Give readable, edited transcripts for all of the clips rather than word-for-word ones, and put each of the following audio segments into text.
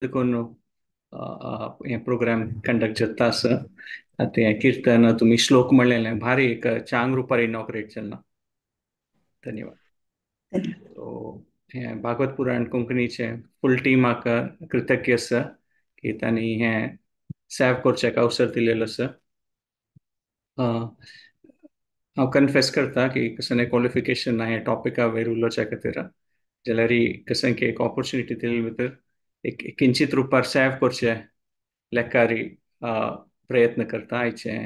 करून हें programme conduct जाता आसा. आतां हें किर्तन तुमी श्लोक म्हणलेलें भारी एक चांग रुपार इनॉग्रेट जालां. धन्यवाद. सो हें भागवत पुराण कोंकणीचें फूल टिमाक कृतज्ञ आसा की तांणी हें सेव करचें अवसर दिलेलो आसा. हांव कन्फेस करता की कसलें क्वॉलिफिकेशन ना ह्या टॉपिका वयर उलोवच्या खातीर, जाल्यार कसलें की एक ऑपॉर्चुनिटी दिले भितर एक किंचित रुपार सेव करचें लेखारी प्रयत्न करता आयचे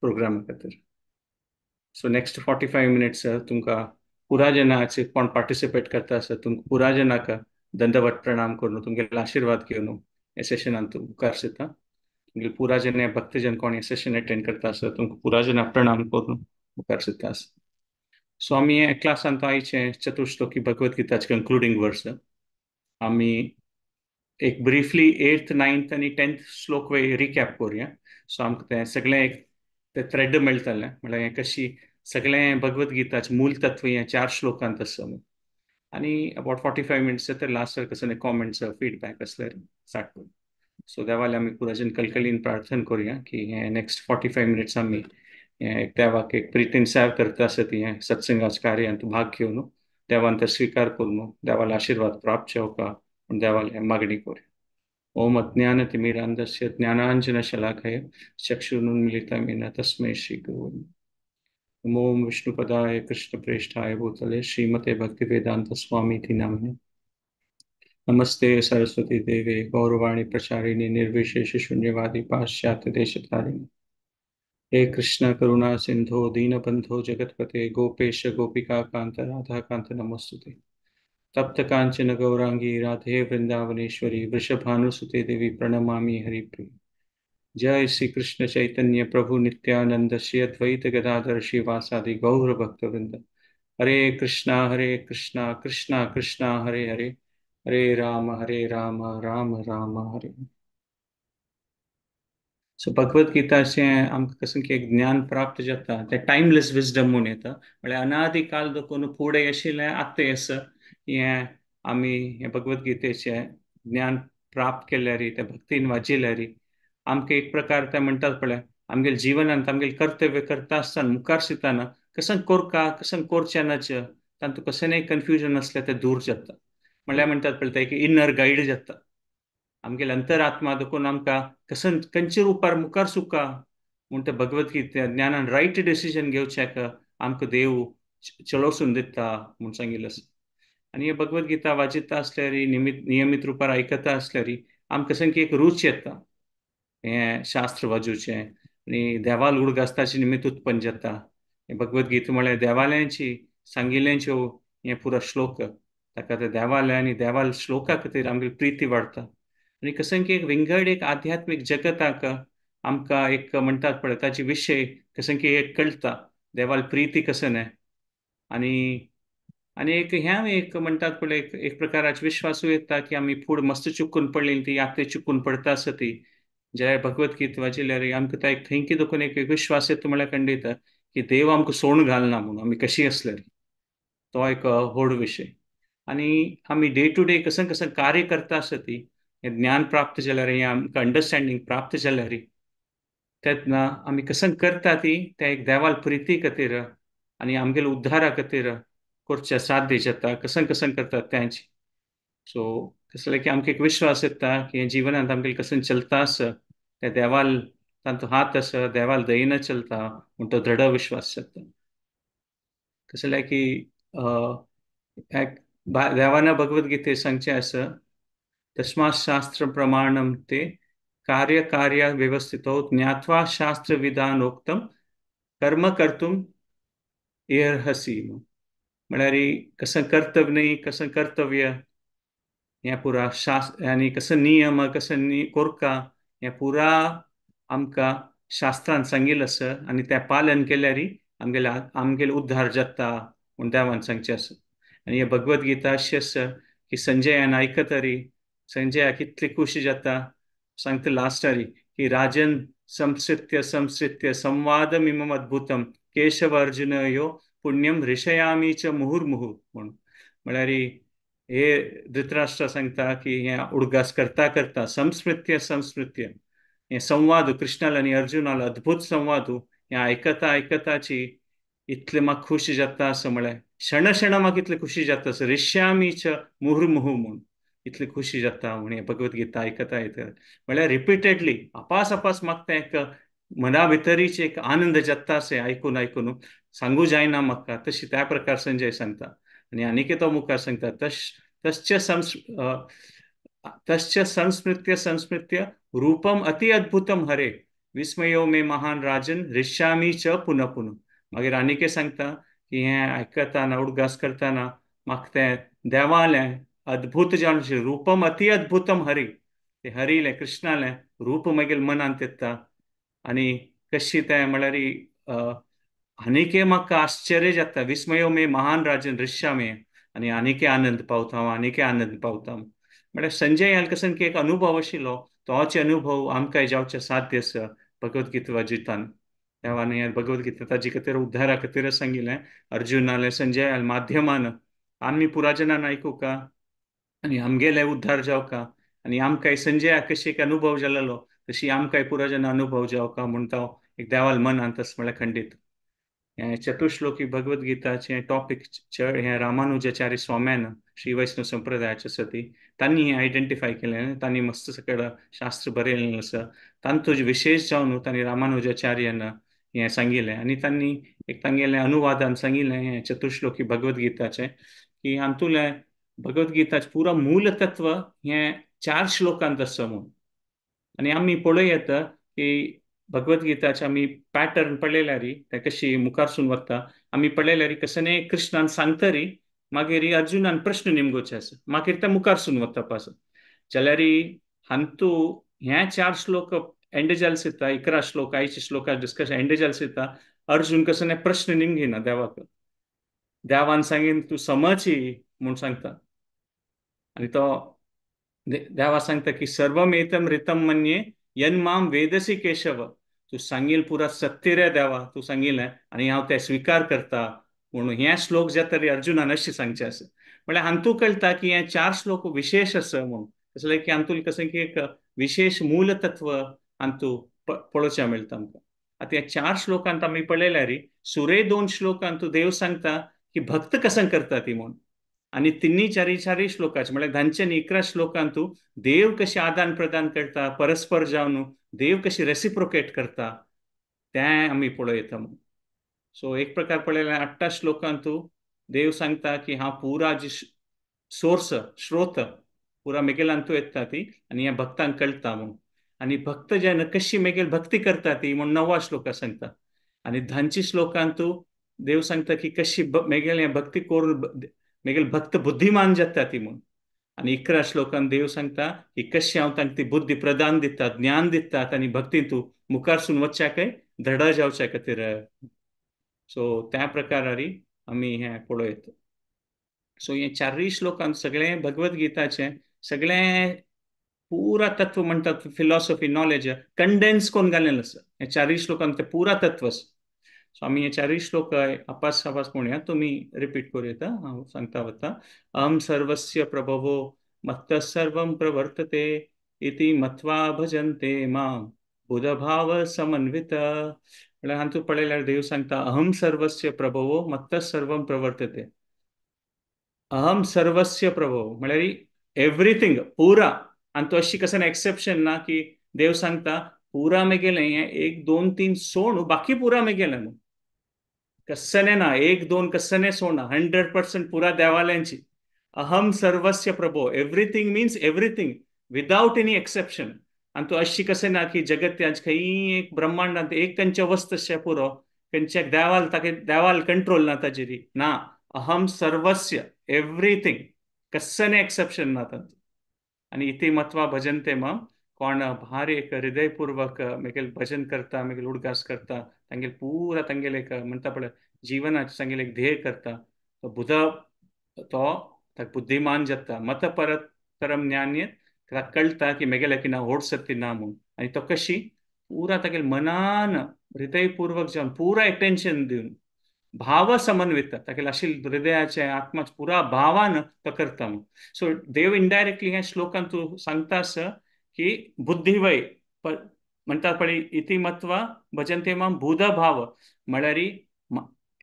प्रोग्रामा खातीर. सो नेक्स्ट 45 मिनट्स तुमकां पुरा जनाचे कोण पार्टिसिपेट करता आसा तुमकां पुरा जनाक दंडवत प्रणाम करून तुमगेले आशिर्वाद घेवन ह्या सेशनान मुखार सरता. तुमगेले पुरा जन भक्तजन कोण हें सेशन अटेंड करता आसा तुमकां पुरा जना प्रणाम करून मुखार सरता आसा. सो आमी ह्या क्लासांत आयचे चतुश्लोकी भगवत गीताचे कंक्लुडींग वर्स आमी एक ब्रिफली 8th 9th आनी 10th श्लोक वयर रिकॅप करुया. सो आमकां तें सगळें एक ते थ्रेड मेळटलें, म्हळ्यार हें कशी सगळें भगवत गीताचें मूल तत्व हें 4 श्लोकांत आसा. आनी अबावट 45 मिनट्स तर लास्ट कसले कॉमेंट्स फीडबॅक आसल्यार स्टार्ट करूं. सो देवाले आमी पुराजन कलकलीन प्रार्थना करुया की हें नेक्स्ट 45 मिनट्स आमी हें देवाक एक प्रितीन सेव करता आसा ती हें सत्संगाच्या कार्यांत भाग घेवन देवान ते स्विकार करून देवाले आशिर्वाद प्राप्त जावका म्हूण देवाले मागणी करुया. ओम अज्ञानतिमिरान्धस्य ज्ञानाञ्जनशलाकया चक्षुरुन्मीलितं येन तस्मै श्रीगुरवे नमः. ओम विष्णुपदाय कृष्णप्रेष्ठाय भूतले श्रीमते भक्तिवेदांत स्वामीति नामिने. नमस्ते सरस्वती देवे गौरवाणी प्रचारिणी निर्विशेष शून्यवादी पाश्चात्य देशधारिणी. हे कृष्ण करुणा सिंधो दीनबंधो जगतपते गोपेश गोपिका कांत राधा कांत नमोस्तुते. तप्त कांचन गौरांगी राधे वृंदावनेश्वरी वृषभानुसुते देवी प्रणमामि हरिप्रिय. जय श्री कृष्ण चैतन्य प्रभु नित्यानंद श्री अद्वैत गदाधर श्रीवासादि गौर भक्तवृंद. हरे कृष्णा कृष्णा कृष्णा हरे हरे, हरे राम राम राम हरे. सो भगवत गीताचें आमकां कसलें की एक ज्ञान प्राप्त जाता तें टायमलेस विजडम म्हूण येता, म्हळ्यार अनादी काल देखून फुडें आशिल्लें आतां आसा हें आमी हें भगवत गीतेचें ज्ञान प्राप्त केल्यार तें भक्तीन वाजिल्यार आमकां एक प्रकार ते म्हणटात पळय आमगेले जिवनांत आमगेलें कर्तव्य करता आसतना मुखार सरतना कसं कोरका कसं कोरचें नाच तातूंत कसलेंय कन्फ्युजन आसल्यार तें दूर जाता. म्हणल्यार म्हणटात पळय तें एक इनर गायड जाता आमगेले अंतरात्मा देखून आमकां कसं खंयच्या रुपार मुखार सुका म्हूण तें भगवत गीता ज्ञानान रायट डिसिजन घेवच्याक आमकां देव चलोवसून दिता म्हूण सांगिल्लें आसा. आनी हे भगवत गीता वाचिता आसल्यार नियमीत रुपार आयकता आसल्यार आमकां कसं एक रूच येता हें शास्त्र वाजोवचें आनी देवाल उडगासताचें निमित्त उत्पन्न जाता. हें भगवत गीता म्हळ्यार देवालयांची सांगिल्ल्यांच्यो हें पुरो श्लोक ताका ते देवालय आनी देवाल श्लोका खातीर आमगेली प्रिती वाडटा. आनी कसं की एक विंगड एक आध्यात्मीक जगताक आमकां एक म्हणटात पळय ताचे विशय कसं की एक कळटा देवाल प्रिती कसं न्हय. आनी आनी एक ह्या एक म्हणटात पळय एक प्रकाराचो विश्वासूय येता की आमी फूड मस्त चुकून पडली ती यात्रे चुकून पडटा आसा ती ज्या भगवत गीता वाचिल्यार आमकां तो एक थंय देखून एक विश्वास येता म्हळ्यार खंडीत की देव आमकां सोडून घालना म्हणून आमी कशी आसल्यार तो एक व्हड विशय. आनी आमी डे टू डे कसं कसं कार्य करता आसा ती हें ज्ञान प्राप्त जाल्यार हें आमकां अंडरस्टँडींग प्राप्त जाल्यार तेन्ना आमी कसं करता ती तें एक देवाल प्रिती खातीर आनी आमगेले उद्धारा खातीर करचें साध्य जाता कसं कसं करतात तेंच. सो कसलें की आमकां एक विश्वास येता की हें जिवनांत आमगेलें कसं चलता आसा तें देवाल तांचो हात आसा देवाल दयेन चलता म्हूण तो दृढ विश्वास जाता. कसलें की देवान भगवत गीते सांगचें आसा तस्मात् शास्त्र प्रमाणम ते कार्य कार्य व्यवस्थितो ज्ञात्वा शास्त्र विधानोक्तम कर्म कर्तुम अर्हसि. म्हळ्यार कसं कर्तव्य न्ही कसं कर्तव्य हें पुरा शास्त्र आनी कसं नियम कसं कोरका हें पुरा आमकां शास्त्रान सांगिल्लें आसा आनी तें पालन केल्यार आमगेले आमगेले उद्धार जाता म्हूण देवान सांगचें आसा. आनी हे भगवत गीता अशी आसा की संजयान आयकतरी संजयाक कितली खुशी जाता सांगता लास्टारी की राजन संसृत्य संसृत्य संवादमिमम अद्भुतम केशव अर्जुन यो पुण्यम ऋषयामी च मुहुर्मुहु म्हूण. म्हळ्यार हे धृतराष्ट्र सांगता की हे उडगास करता करता संस्मृत्य संस्मृत्य हे संवाद कृष्णाला आनी अर्जुनाला अद्भुत संवाद हे आयकता आयकताची इतले म्हाका खुशी जाता असं म्हळ्यार क्षण क्षण म्हाका इतले खुशी जाता असं ऋष्यामी च मुहुर्मुहु म्हूण इतली खुशी जाता म्हण हे भगवद्गीता आयकता आयकता म्हळ्यार रिपीटेडली अपास अपास म्हाका तें एक मना भितरीच एक आनंद जाता अशें आयकून आयकून सांगू जायना म्हाका तशी त्या प्रकार संजय सांगता. आनी आनीक तो मुखार सांगता तश्च तश्च संस्मृत्य संस्मृत्य रूपम अति अद्भुतम हरे विस्मयो मे महान राजन ऋष्यामी च पुनः पुनः. मागीर आनीक सांगता की हें आयकताना उडगास करतना म्हाका तें देवालें अद्भुत जावन रूपम अति अद्भुतम हरी ते हरीलें कृष्णालें रूप मागीर मनांत येता आनी कशी तें म्हळ्यार आनीक म्हाका आश्चर्य जाता विस्मयो मे महान राजन ऋष्यामी आनी आनीक आनंद पावता हांव आनीक आनंद पावता. म्हळ्यार संजय हाका की एक अनुभव आशिल्लो तोच अनुभव आमकां जावचें साध्य आसा भगवद्गीता वाजितान. देवान हें भगवद्गीता ताजे खातीर उद्धारा खातीर सांगिल्लें अर्जुनालें संजयाल्या माध्यमान आमी पुराजनान आयकुका आनी आमगेले उद्धार जावका आनी आमकां संजयाक कशी एक अनुभव जालेलो तशी आमकांय पुराजन अनुभव जावका म्हूण तो एक देवाल मनांत आसा म्हळ्यार खंडीत. हें चतुश्लोकी भगवद्गीताचें टॉपीक चड हें रामानुजाचार्य स्वाम्यान श्री वैष्णव संप्रदायाचे आसा ती तांणी हें आयडेंटिफाय केलें तांणी मस्त सगळें शास्त्र बरयलें आसा तांतू विशेश जावन तांणी रामानुजाचार्यान हें सांगिल्लें आनी तांणी एक तांगेलें अनुवादान सांगिल्लें हें चतुश्लोकी भगवद्गीताचें की हातूंतलें भगवद्गीताचें पुरा मूल तत्व हें 4 श्लोकांत आसा म्हूण. आनी आमी पळोवं की भगवद्गीताचे आमी पॅटर्न पळयल्यार ते कशी मुखारसून वता आमी पळयल्यार कसने कृष्णान सांगतरी मागीर अर्जुनान प्रश्न निमगोचे आसा मागीर ते मुखारसून वता पासून जाल्यार हांतू हे 4 श्लोक एंड जाल दिता 11 श्लोक आयचे श्लोका डिस्कशन एंड जाल दिता अर्जुन कसने प्रश्न निमगिना देवाक देवान सांगीन तूं समजी म्हूण सांगता आनी तो देवा सांगता की सर्वमेतम ऋतम मन्ये यन माम वेदसी केशव तूं सांगील पुरा सत्य रे देवा तूं सांगिल्लें आनी हांव तें स्विकार करता म्हणून हे श्लोक जातरी अर्जुनान अशें सांगचें आसा. म्हळ्यार हातूंत कळटा की हे 4 श्लोक विशेष आसा म्हणून कसलें की हातूंत कशें की एक विशेश मूल तत्व हातूंत पळोवचें मेळटा आमकां. आतां ह्या 4 श्लोकांत आमी पळयल्यार सुरे 2 श्लोकांत देव सांगता की भक्त कसं करता ती म्हूण आनी तिन्ही चारी चारी श्लोकाचे म्हळ्यार धांचे आनी 11 श्लोकांत देव कशें आदान प्रदान करता परस्पर जावन देव कशी रेसिप्रोकेट करता तें आमी पळयता म्हूण. सो एक प्रकार पळयल्यार 8 श्लोकांत देव सांगता की हांव पुरा जी सोर्स स्रोत पुरा मेगेलांतू येता ती आनी ह्या भक्तांक कळटा म्हूण आनी भक्त जेन्ना कशी मेगेल भक्ती करता ती म्हूण 9 श्लोका सांगता आनी 10 श्लोकांत देव सांगता की कशी मेगेल भक्ती करून मेगेल भक्त बुद्धिमान जाता ती म्हूण आनी 11 श्लोकान देव सांगता की कशी हांव तांकां ती बुद्धी प्रदान दिता ज्ञान दितात आनी भक्ती तूं मुखारसून वचच्याकय दृढ जावच्या खातीर. सो त्या प्रकारारी आमी हें पळयत. सो हे 4 श्लोकान सगळें भगवद्गीताचें सगळें पुरा तत्व म्हणटात फिलॉसॉफी नॉलेज कंडेन्स करून घालेलें आसा हे 4 श्लोकान तें पुरा तत्व आसा. सो आमी हे 4 श्लोक आपास आपास म्हणया तुमी रिपीट करूं येता हांव सांगता वता. अहं सर्वस्य प्रभवो मत्तः सर्वं प्रवर्तते इति मत्वा भजन्ते मां बुधभाव समन्वित. म्हळ्यार हातूंत पळयल्यार देव सांगता अहं सर्वस्य प्रभवो मत्तः सर्वं प्रवर्तते. अहं सर्वस्य प्रभवो म्हळ्यार एवरीथींग पुरा आनी तो अशी कसं एक्सेप्शन ना की देव सांगता पुरा मेगेलें हें 1 2 3 सोड बाकी पुरा मेगेलें म्हूण कसने ना 1 2 कसने सोडना 100% पुरा देवाल्यांची. अहम सर्वस्य प्रभो everything means everything without any exception. आनी तो अशी कशें ना की जगत्यांत खंय एक ब्रह्मांडांत एक खंयच्या वस्त अशें पुरो खंयच्या देवाल ताका देवाल कंट्रोल ना ताजेर ना. अहम सर्वस्य एवरीथींग कसने एक्सेप्शन ना तातूंत. आनी इति मत्वा भजन्ते मां कोण भारी एक हृदयपूर्वक मेगेल भजन करता मेगेल उडगास करता तांगेल पुरा तांगेल एक म्हणटा पळय जिवनाचें तांगेल एक ध्येय करता तो बुध तो ताका बुद्धिमान जाता मत परतरम ज्ञान ताका कळटा की मेगेल्या की ना व्हड सत्य ना म्हूण आनी तो कशी पुरा तागेल मनान हृदयपूर्वक जावन पुरा एटेन्शन दिवन भाव समन्वित ताका आशिल्ले हृदयाचे आत्मा पुरा भावान तो करता म्हणून. सो देव इनडायरेक्टली ह्या श्लोकान तूं सांगता आसा की बुद्धिवय म्हणटात पळय इति मत्वा भजन्ते माम भूत भाव म्हळ्यार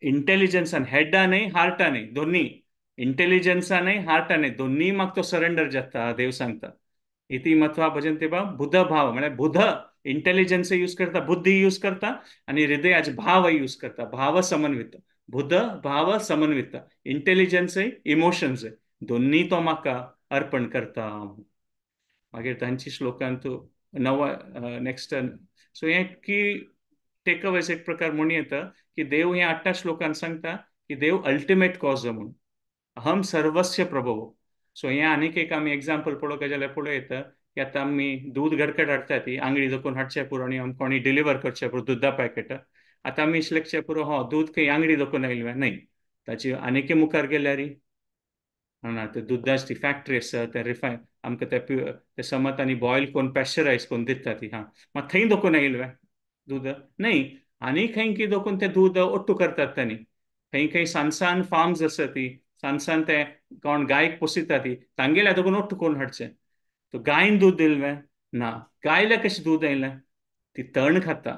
इंटेलिजन्सान हेडानय हार्टानय दोन्ही इंटेलिजन्सानय हार्टानय दोन्ही म्हाका तो सरेंडर जाता. देव सांगता इति मत्वा भजन्ते माम बुध भाव म्हळ्यार बुध इंटेलिजन्स यूज करता, बुद्धी यूज करता आनी हृदयाचे भाव यूज करता. भाव समन्वित, बुध भाव समन्वित, इंटेलिजन्सय इमोशन्सय दोन्ही तो म्हाका अर्पण करता. मागीर तांची श्लोकांत नवा नेक्स्ट सो हें की टेक अवेज एक प्रकार म्हणून येता की देव ह्या 8 श्लोकान सांगता की देव अल्टिमेट कॉज म्हणून, अहम सर्वस्य प्रभव. सो हें आनीक एक आमी एग्जाम्पल पळोवंक जाल्यार पळोवं येता की आतां आमी दूद घडकट हाडटा ती आंगडी दोकून हाडचें पुरो आनी आमकां कोणी डिलिव्हर करचें पुरो दुदा पॅकेट. आतां आमी शिकचें पुरो हो दूद खंय आंगडी दोकून आयलें न्हय, ताची आनीक मुखार गेल्यार ना ते दुदाची ती फॅक्टरी आसा तें रिफायन आमकां ते समत आनी बॉयल करून पॅश्चरायज करून दिता ती. हां मात थंय दोकून आयलें दूद न्हय, आनी खंय की दोकून तें दूद ओट्टू करतात तांणी. खंय खंय सान सान फार्म्स आसा ती सान सान ते कोण गायक पोसिता ती तांगेल्या दोकून ओट्टू करून हाडचें. तो गायन दूद दिलें ना, गायला कशें दूद आयलें? ती तण खाता,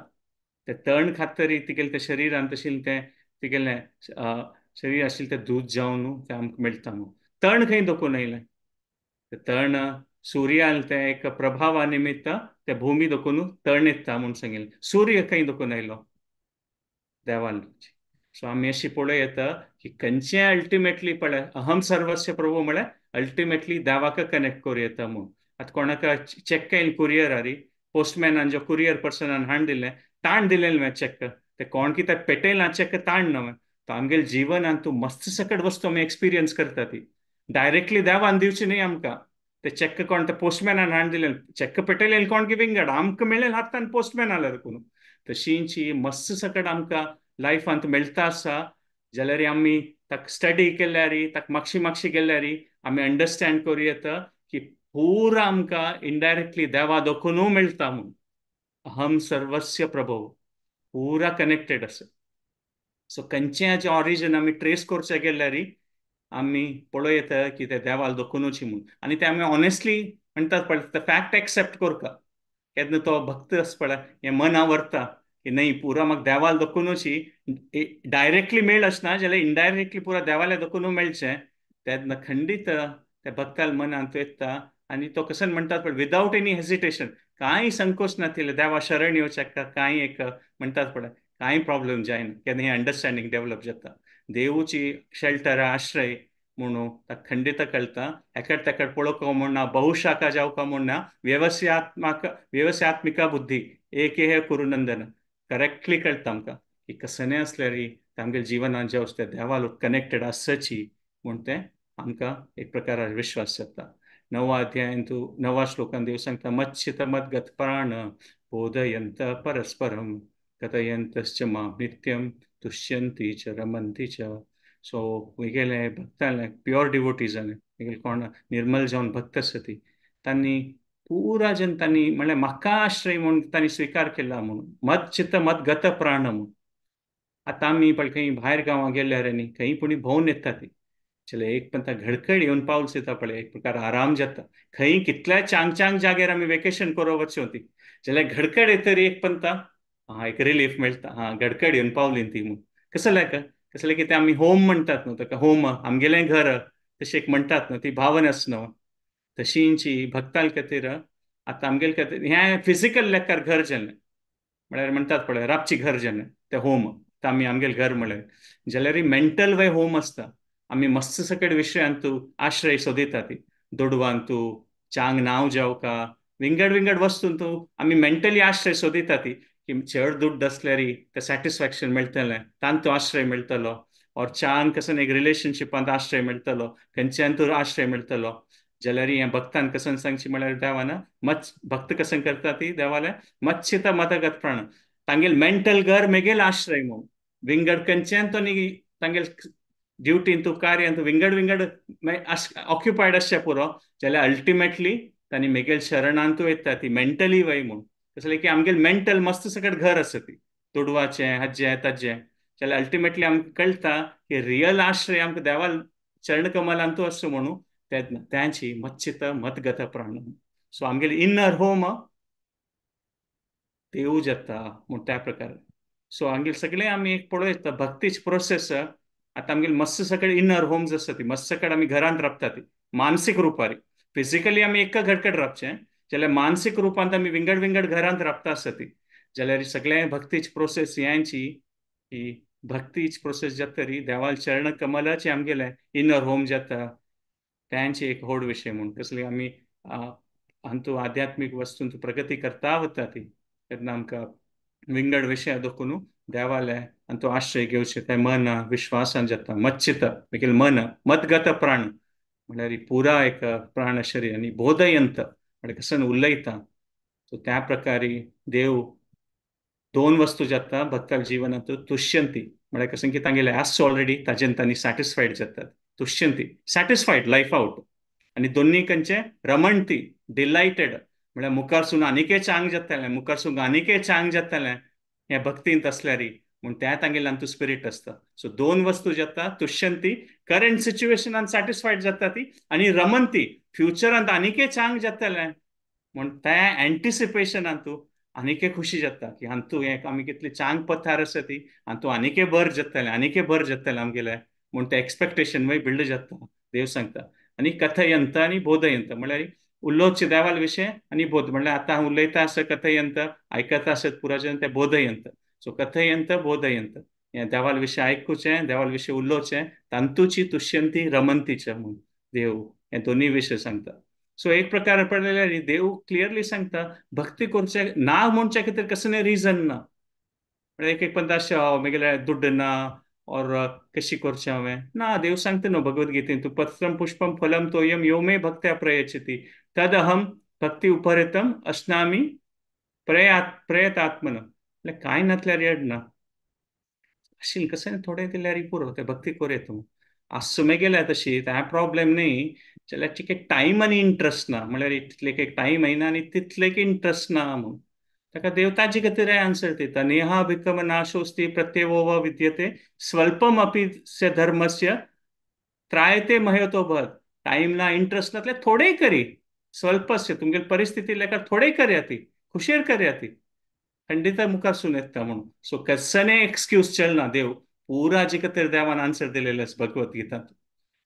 ते तण खातरी तिगेलें तें शरिरान तशें तें तिगेलें शरीर आशिल्लें तें दूद जावन न्हू तें आमकां मेळटा न्हू. तण खंय दोकून आयलें? तें तण सुर्यान तें एक प्रभावा निमित्त ते भूमी दोकून तण येता म्हूण सांगिल्लें. सूर्य खंय दोकून आयलो? देवान. सो आमी अशी पळोवं येता की खंयचें अल्टिमेटली पळय अहम सर्वस्य प्रभू म्हळ्यार अल्टिमेटली देवाक कनेक्ट करूं येता म्हूण. आतां कोणाक चॅक येयलें कुरियर हारी पोस्टमॅनान जो कुरियर पर्सनान हाडून दिलें ताण दिलें न्हय चॅक, ते कोण कितें पेटयलां चॅक ताण न्हय. तो आमगेले जिवनान तूं मस्त सकट वस्तू आमी एक्सपिरियन्स करता ती डायरेक्टली देवान दिवची न्हय आमकां. ते चॅक कोण ते पोस्टमॅनान हाडून दिलें चॅक पेटयलें कोण की विंगड आमकां मेळ्ळें हातान पोस्टमॅन आल्यार कोण. तशींची मस्त सकट आमकां लायफांत मेळटा आसा जाल्यार आमी ताका स्टडी केल्यार ताका मागशी मागशी गेल्यार आमी अंडरस्टँड करूं येता की पुरा आमकां इनडायरेक्टली देवा दोखूनू मेळटा म्हूण. अहम सर्वस्य प्रभव पुरा कनेक्टेड आसा. सो खंयचें ऑरिजन आमी ट्रेस करचें गेल्यार आमी पळोवं येता की ते देवाक दोखुनूच म्हूण. आनी ते आमी ऑनेस्टली म्हणटात पळय ते फॅक्ट एक्सेप्ट करता केन्ना तो भक्त आसा पळय हें मना व्हरता की न्हय पुरा म्हाका देवाक दोखुनूच डायरेक्टली मेळ आसना जाल्यार इनडायरेक्टली पुरा देवाल्या दोखून मेळचें तेन्ना खंडीत त्या भक्ताल मनांत येता आनी तो कशें म्हणटात पळय विदावट एनी हेजिटेशन कांय संकोच नातिल्लें देवा शरण येवचें कांय एक म्हणटात पळय कांय प्रॉब्लम जायना केन्ना हें अंडरस्टँडींग डेवलप जाता. देवूची शेल्टर आश्रय म्हणून ताका खंडीत कळटा. एकड तेकड पळोवंक म्हूण ना, बहुशाखा जावंक म्हूण ना, वेवसायात्मक वेवसायात्मिका बुद्धी एक हे कुरुनंदन करेक्टली कळटा आमकां की कसलें आसल्यार आमगेल्या जिवनान जें आसा तें देवा कनेक्टेड आसची म्हूण तें आमकां एक प्रकारार विश्वास जाता. नवा अध्यायान तूं नवा श्लोकान देव सांगता मच्छित मद्गत प्राण बोधयंत परस्परम कथयंतश्च मां नित्यम तुष्यंती च रमंती च. सो म्हगेले भक्तांले प्योर डिवोटीजांनी म्हगेले कोण निर्मल जावन भक्त आसा ती तांणी पुरा जन तांणी म्हणल्यार म्हाका आश्रय म्हूण तांणी स्विकार केला म्हूण मद चित्त मद गत प्राण म्हूण. आतां आमी पळय खंय भायर गांवां गेल्यार न्ही खंय पुणी भोंवन येता ती चले एक पण घडकड येवन पावस येता पळय एक प्रकार आराम जाता. खंय कितल्या चांग चांग जाग्यार आमी वेकेशन करूं वचचें ती जाल्यार घडकड येतरी एक पंता हां एक रिलीफ मेळटा हां घडकड येवन पावली ती म्हूण. कसलें का कसलें की तें आमी होम म्हणटात न्हू ताका होम आमगेलें घर तशें एक म्हणटात न्हू ती भावना आसा न्हू तशींची भक्ताल खातीर आतां आमगेले खातीर हें फिजिकल लेखार घर जालें म्हळ्यार म्हणटात पळय राबची घर जालें तें होम आतां आमी आमगेलें घर म्हळ्यार जाल्यार मेंटल वे होम आसता. आमी मस्त सकट विशयांतू आश्रय सोदिता ती दुडवांतू चांग नांव जावका विंगड विंगड वस्तूंतू आमी मेंटली आश्रय सोदिता ती की चड दुड्ड आसल्यार तें सॅटिस्फॅक्शन मेळटलें तांतू आश्रय मेळटलो ऑर चांग कसन एक रिलेशनशिपांत आश्रय मेळटलो खंयच्यान तूं आश्रय मेळटलो. जाल्यार हें भक्तान कसन सांगची म्हळ्यार देवान मच भक्त कसन करता ती देवाले मच्छित मतगत प्राण तांगेल मेंटल घर मेगेल आश्रय म्हूण विंगड खंयच्यान तो न्ही तांगेल ड्युटीन तूं कार्यान तूं विंगड विंगड ऑक्युपायड आसचें पुरो जाल्यार अल्टिमेटली तांणी मेगेल शरणांतू येता ती मेंटली वय म्हूण. कसलें की आमगेल मेंटल मस्त सकट घर आसा ती दुडवाचें हाजें ताजें जाल्यार अल्टिमेटली आमकां कळटा की रियल आश्रय आमकां देवा चरणकमलांतू आसता म्हणून तेन्ना त्यांची मच्चित मतगत प्राण. सो आमगेले इनर होम देव जाता म्हूण त्या प्रकारे. सो आमगेले सगळे आमी एक पळयता भक्तीच प्रोसेस. आतां आमगेले मस्त सगळे इनर होम्स आसता ती मस्त सगळे आमी घरांत राबता ती मानसीक रुपारी. फिजिकली आमी एका घरकड राबचें जाल्यार मानसीक रुपांत आमी विंगड विंगड घरांत राबता आसता ती. जाल्यार सगळे भक्तीच प्रोसेस यांची ही भक्तीच प्रोसेस जाता तरी देवाल चरण कमलाचे आमगेले इनर होम जाता त्यांचे एक व्हड विशय म्हूण. कसली आमी अंतू आध्यात्मीक वस्तूंत प्रगती करता वता ती तेन्ना आमकां विंगड विशय दोखून देवाले आनी तो आश्रय घेवचे ते मन विश्वासान जाता. मच्चित देखील मन मतगत प्राण म्हणल्यार पुरा एक प्राण शरीर आनी बोधयंत म्हणल्यार कसन उलयता. सो त्या प्रकारे देव दोन वस्तू जाता भक्ताल जिवनांत तुष्यंती म्हणल्यार कशें की तांगेले आस ऑलरेडी ताजेन तांणी सॅटिस्फायड जातात. तुष्यंती सॅटिस्फायड लायफ आवट. आनी दोन्ही कंचे रमणती डिलायटेड म्हळ्यार मुखारसून आनीकय चांग जातालें, मुखारसून आनीकय चांग जातालें ह्या भक्तींत आसल्यार म्हूण त्या तांगेले अंतू स्पिरीट आसता. सो दोन वस्तू जाता तुष्यंती करंट सिच्युएशनान सॅटिस्फायड जाता ती आनी रमंती फ्युचरांत आनीकय चांग जातालें म्हूण त्या एन्टिसिपेशनांतू आनीकय खुशी जाता की हांतू हें आमी कितली चांग पथार आसा ती हांतू आनीकय बर जातालें आनीकय बर जातालें आमगेलें म्हूण तें एक्सपेक्टेशन मागीर बिल्ड जाता देव सांगता. आनी कथयंत आनी बोधयंत म्हणल्यार उलोवचे देवाल विशय आनी बोध म्हणल्यार आतां हांव उलयता आसत कथयंत आयकता आसत पुराजन ते बोधयंत. सो कथयंत बोधयंत हें देवाल विशय आयकुचें देवाल विशय उलोवचें तांतूची तुष्यंती रमंतीचें म्हूण देव हे दोनूय विशय सांगता. सो एक प्रकार पळयल्यार देव क्लियरली सांगता भक्ती करचे ना म्हणचे खातीर कसलें रिजन ना. म्हणल्यार एक एक पंत अशें हांव मागीर दुड्ड ना और कशी करचें हांवें ना. देव सांगता न्हू भगवद्गीतेन तूं पत्रम पुष्पम फलम तोयम यो मे भक्त्या प्रयच्छति तदहम भक्ती उपहृतम अश्नामी प्रयतात्मन. म्हणल्यार कांय नासल्यार येड ना आशिल्लें कशें थोडें दिल्यार पुरो तें भक्ती करूं तूं आसूं गेल्या तशी तें प्रॉब्लेम न्ही जाल्यार तिका टायम आनी इंट्रस्ट ना म्हणल्यार तितले एक टायम येना आनी तितले इंट्रस्ट ना म्हूण ताका देव ताजे खातीर आन्सर दिता. नेहा विक्रम नाशोस्ती प्रत्यवो वा विद्यते स्वल्पम अपि स्य धर्मस्य त्रायते महतो भर. टायम ना इंट्रस्ट नासल्यार थोडें करी स्वल्पस्य तुमगेले परिस्थिती लेखा थोडें करया ती खुशेर करया ती खंडिता मुखारसून येता म्हणून. सो कसने एक्सक्यूज चलना देव पुरा जे खातीर देवान आन्सर दिलेले आसा भगवद्गीतांत.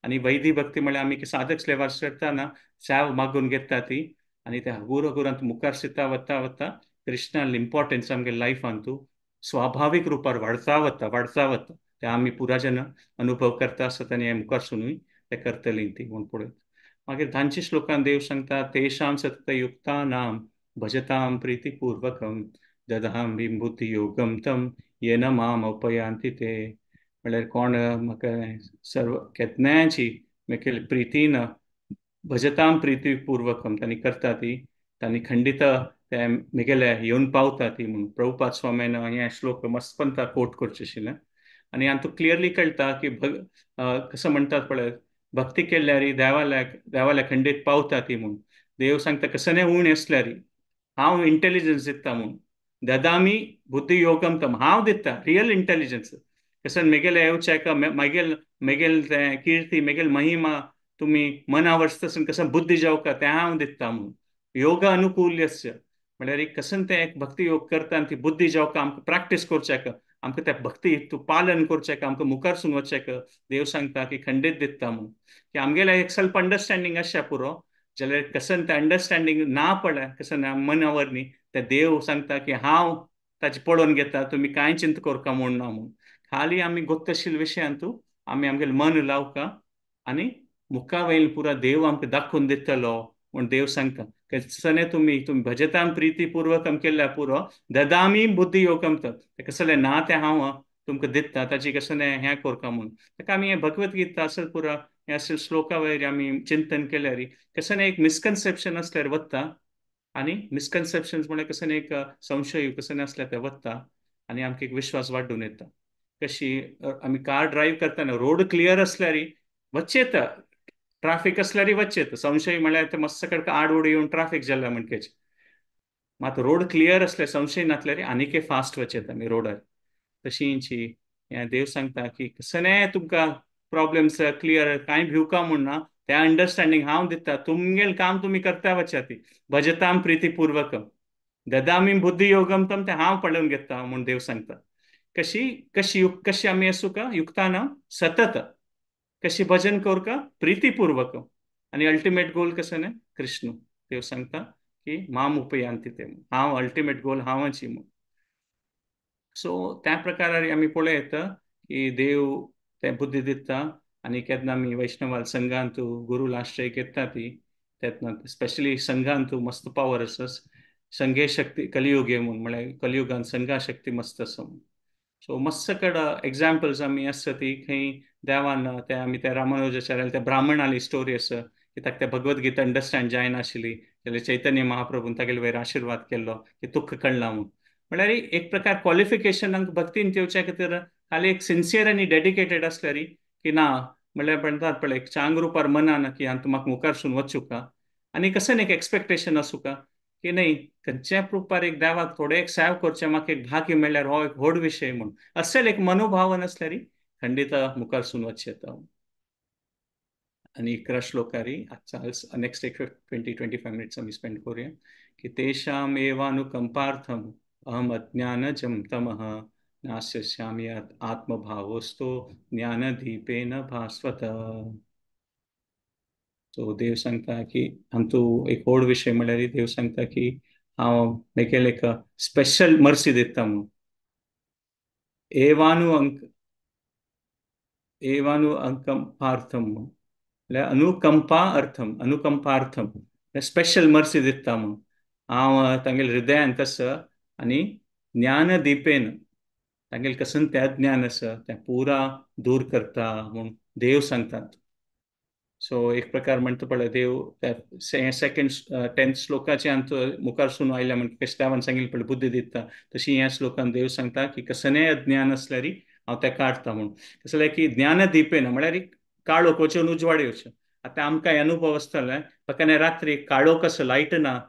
आनी वैदी भक्ती म्हळ्यार आमी साधक स्लेवार चडटाना साव मागून घेता ती आनी त्या हगूर हगुरांत मुखार सिता वता वता कृष्णान इम्पॉर्टन्स आमगे लायफान तूं स्वाभावीक रुपार वाडता वता वाडता वता ते आमी पुराजन अनुभव करता आसता आनी मुखार सुनूय ते करतली ती म्हूण पळयत. मागीर धांची श्लोकान देव सांगता तेषां सततयुक्तानां भजतां प्रितीपूर्वकं ददां बुद्धियोगं तं येन माम उपयांति ते. म्हणल्यार कोण म्हाका सर्व केन्नायची मेकेल प्रितीन भजतां प्रितीपूर्वकं तांणी करता ती तांणी खंडित ते मेगेले येवन पावता ती म्हणून प्रभुपाद स्वामीन हे श्लोक मस्तपंता कोट करचे आशिल्लें. आनी हातूंत क्लियरली कळटा की कसं म्हणटात पळय भक्ती केल्यार देवाल्या खंडीत पावता ती म्हणून. देव सांगता कसने उण आसल्यार हांव इंटेलिजन्स दिता म्हणून ददामी बुद्धियोगम तम हांव दिता रियल इंटेलिजन्स कसन मेगेले येवचें मेगेल मेगेल तें किर्ती मेगेल महिमा तुमी मना वचतसून कसं बुद्धी जावका तें हांव दिता म्हणून. योग अनुकूल्यस्य म्हणल्यार एक कसन तें एक भक्ती योग करता आनी ती बुद्धी जावका आमकां प्रॅक्टीस करचें आमकां त्या भक्ती तूं पालन करचें आमकां मुखारसून वचचें देव सांगता की खंडीत दिता म्हणून. की आमगेलें एक सेल्फ अंडरस्टँडींग आसचें पुरो जाल्यार कसन तें अंडरस्टँडींग ना पळय कसन मनावर न्ही ते देव सांगता की हांव ताजें पळोवन घेता तुमी कांय चिंता करका म्हूण ना म्हणून. खाली आमी गोत्तशील विशयांतू आमी आमगेलें मन लावका आनी मुखा वयल्यान पुरा देव आमकां दाखोवन दितलो म्हूण देव सांगता. कसने तुमी तुमी भजतां प्रितीपूर्वकम केल्यार पुरो ददामी बुद्धियोगम तर कसलें ना तें हांव तुमकां दिता ताजी कसलें हें करका म्हूण. ताका आमी हें भगवद्गीता असल पुरा हें असल श्लोका वयर आमी चिंतन केल्यार कसलें एक मिसकन्सेप्शन आसल्यार वता आनी मिसकन्सेप्शन म्हळ्यार कसलें एक संशय कसलें आसल्यार तें वता आनी आमकां एक विश्वास वाडून येता. कशी आमी कार ड्रायव्ह करतना रोड क्लियर आसल्यार वचचें येता ट्राफीक आसल्यार वचचें येता संशय म्हळ्यार ते मस्त कडका आडवड येवन ट्राफीक जाल्या म्हणकेच मात रोड क्लियर आसल्यार संशय नासल्यार आनीकय फास्ट वचचें येता आमी रोडार. तशींची हें देव सांगता की कसलें तुमकां प्रॉब्लेम्स क्लियर कांय भिवका म्हूण ना, तें अंडरस्टँडींग हांव दिता, तुमगेलें काम तुमी करता वचा ती भजताम प्रितीपूर्वकम ददामी बुद्धी योगम तम, तें हांव पळोवन घेता म्हूण देव सांगता. कशी कशी कशी आमी आसूका युक्ताना सतत कशी भजन करूका प्रितीपूर्वकम, आनी अल्टिमेट गोल कसो न्ही कृष्ण. देव सांगता की माम उपयांती ते, हांव अल्टिमेट गोल हांवाची म्हूण. सो त्या प्रकारार आमी पळयता की देव ते बुद्धी दिता आनी केन्ना आमी वैष्णवाल संघांतू गुरूल आश्रय घेता ती तेन्ना स्पेशली संघांतू मस्त पावर आसा. संघे शक्ती कलियुगे म्हूण, म्हळ्यार कलियुगान संघा शक्ती मस्त आसा म्हूण. सो मस्त कडेन एग्जाम्पल्स आमी आसा ती खंय देवान ते आमी त्या रामानुजाचार्याल त्या ब्राह्मणाली स्टोरी आसा की ताका ते भगवद्गीता अंडरस्टँड जायनाशिल्ली, जाल्यार चैतन्य महाप्रभून तागेले वयर आशिर्वाद केल्लो की तुका कळना म्हूण. म्हळ्यार एक प्रकार क्वॉलिफिकेशन भक्तीन येवच्या खातीर खाली एक सिन्सियर आनी डेडिकेटेड आसल्यार की ना, म्हळ्यार म्हणटात पळय एक चांग रुपार मनान की हांव म्हाका मुखारसून वचूका आनी कशें एक एक्सपेक्टेशन आसूका की न्ही खंयच्याय रुपार एक देवाक थोडें एक सेव करचें, म्हाका एक भाग्य मेळ्ळ्यार हो एक व्हड विशय म्हूण असेल एक मनोभावन आसल्यार खंडीत मुखारसून वचचें येता. आनी 11 श्लोकारी आजचा नेक्स्ट एक 20-25 मिनिट्स आमी स्पेंड करूया की तेषाम एवानुकंपार्थम अहम अज्ञानजं तमः नास्यस्यामि आत्मभावोस्तो ज्ञानदीपेन भास्वत. सो देव सांगता की हांतू एक व्हड विशय म्हळ्यार देव सांगता की हांव मेगेले एक स्पेशल मर्सी दिता म्हूण. एवानु अंक एवानु अंकंपार्थम म्हळ्यार अनुकंपा अर्थम, अनुकंपार्थम स्पेशल मर्सी दिता म्हूण हांव तांगेले हृदयान तसो आनी ज्ञानदीपेन तांगेले कसन तें अज्ञान आसा तें पुरा दूर करता म्हूण देव सांगतात. सो एक प्रकार म्हणटा पळय देव त्या सेकंड 10th श्लोकाचे आमचो मुखारसून आयल्या म्हण कशें देवान सांगिल्लें पळय बुद्धी दिता, तशी ह्या श्लोकान देव सांगता की कसलेंय अज्ञान आसल्यार हांव तें काडटा म्हूण. कसलें की ज्ञानदीपेन म्हळ्यार काळोख वचून उजवाड येवचें. आतां आमकां अनुभव आसतले केन्ना रात्री काळोख आसा लायट ना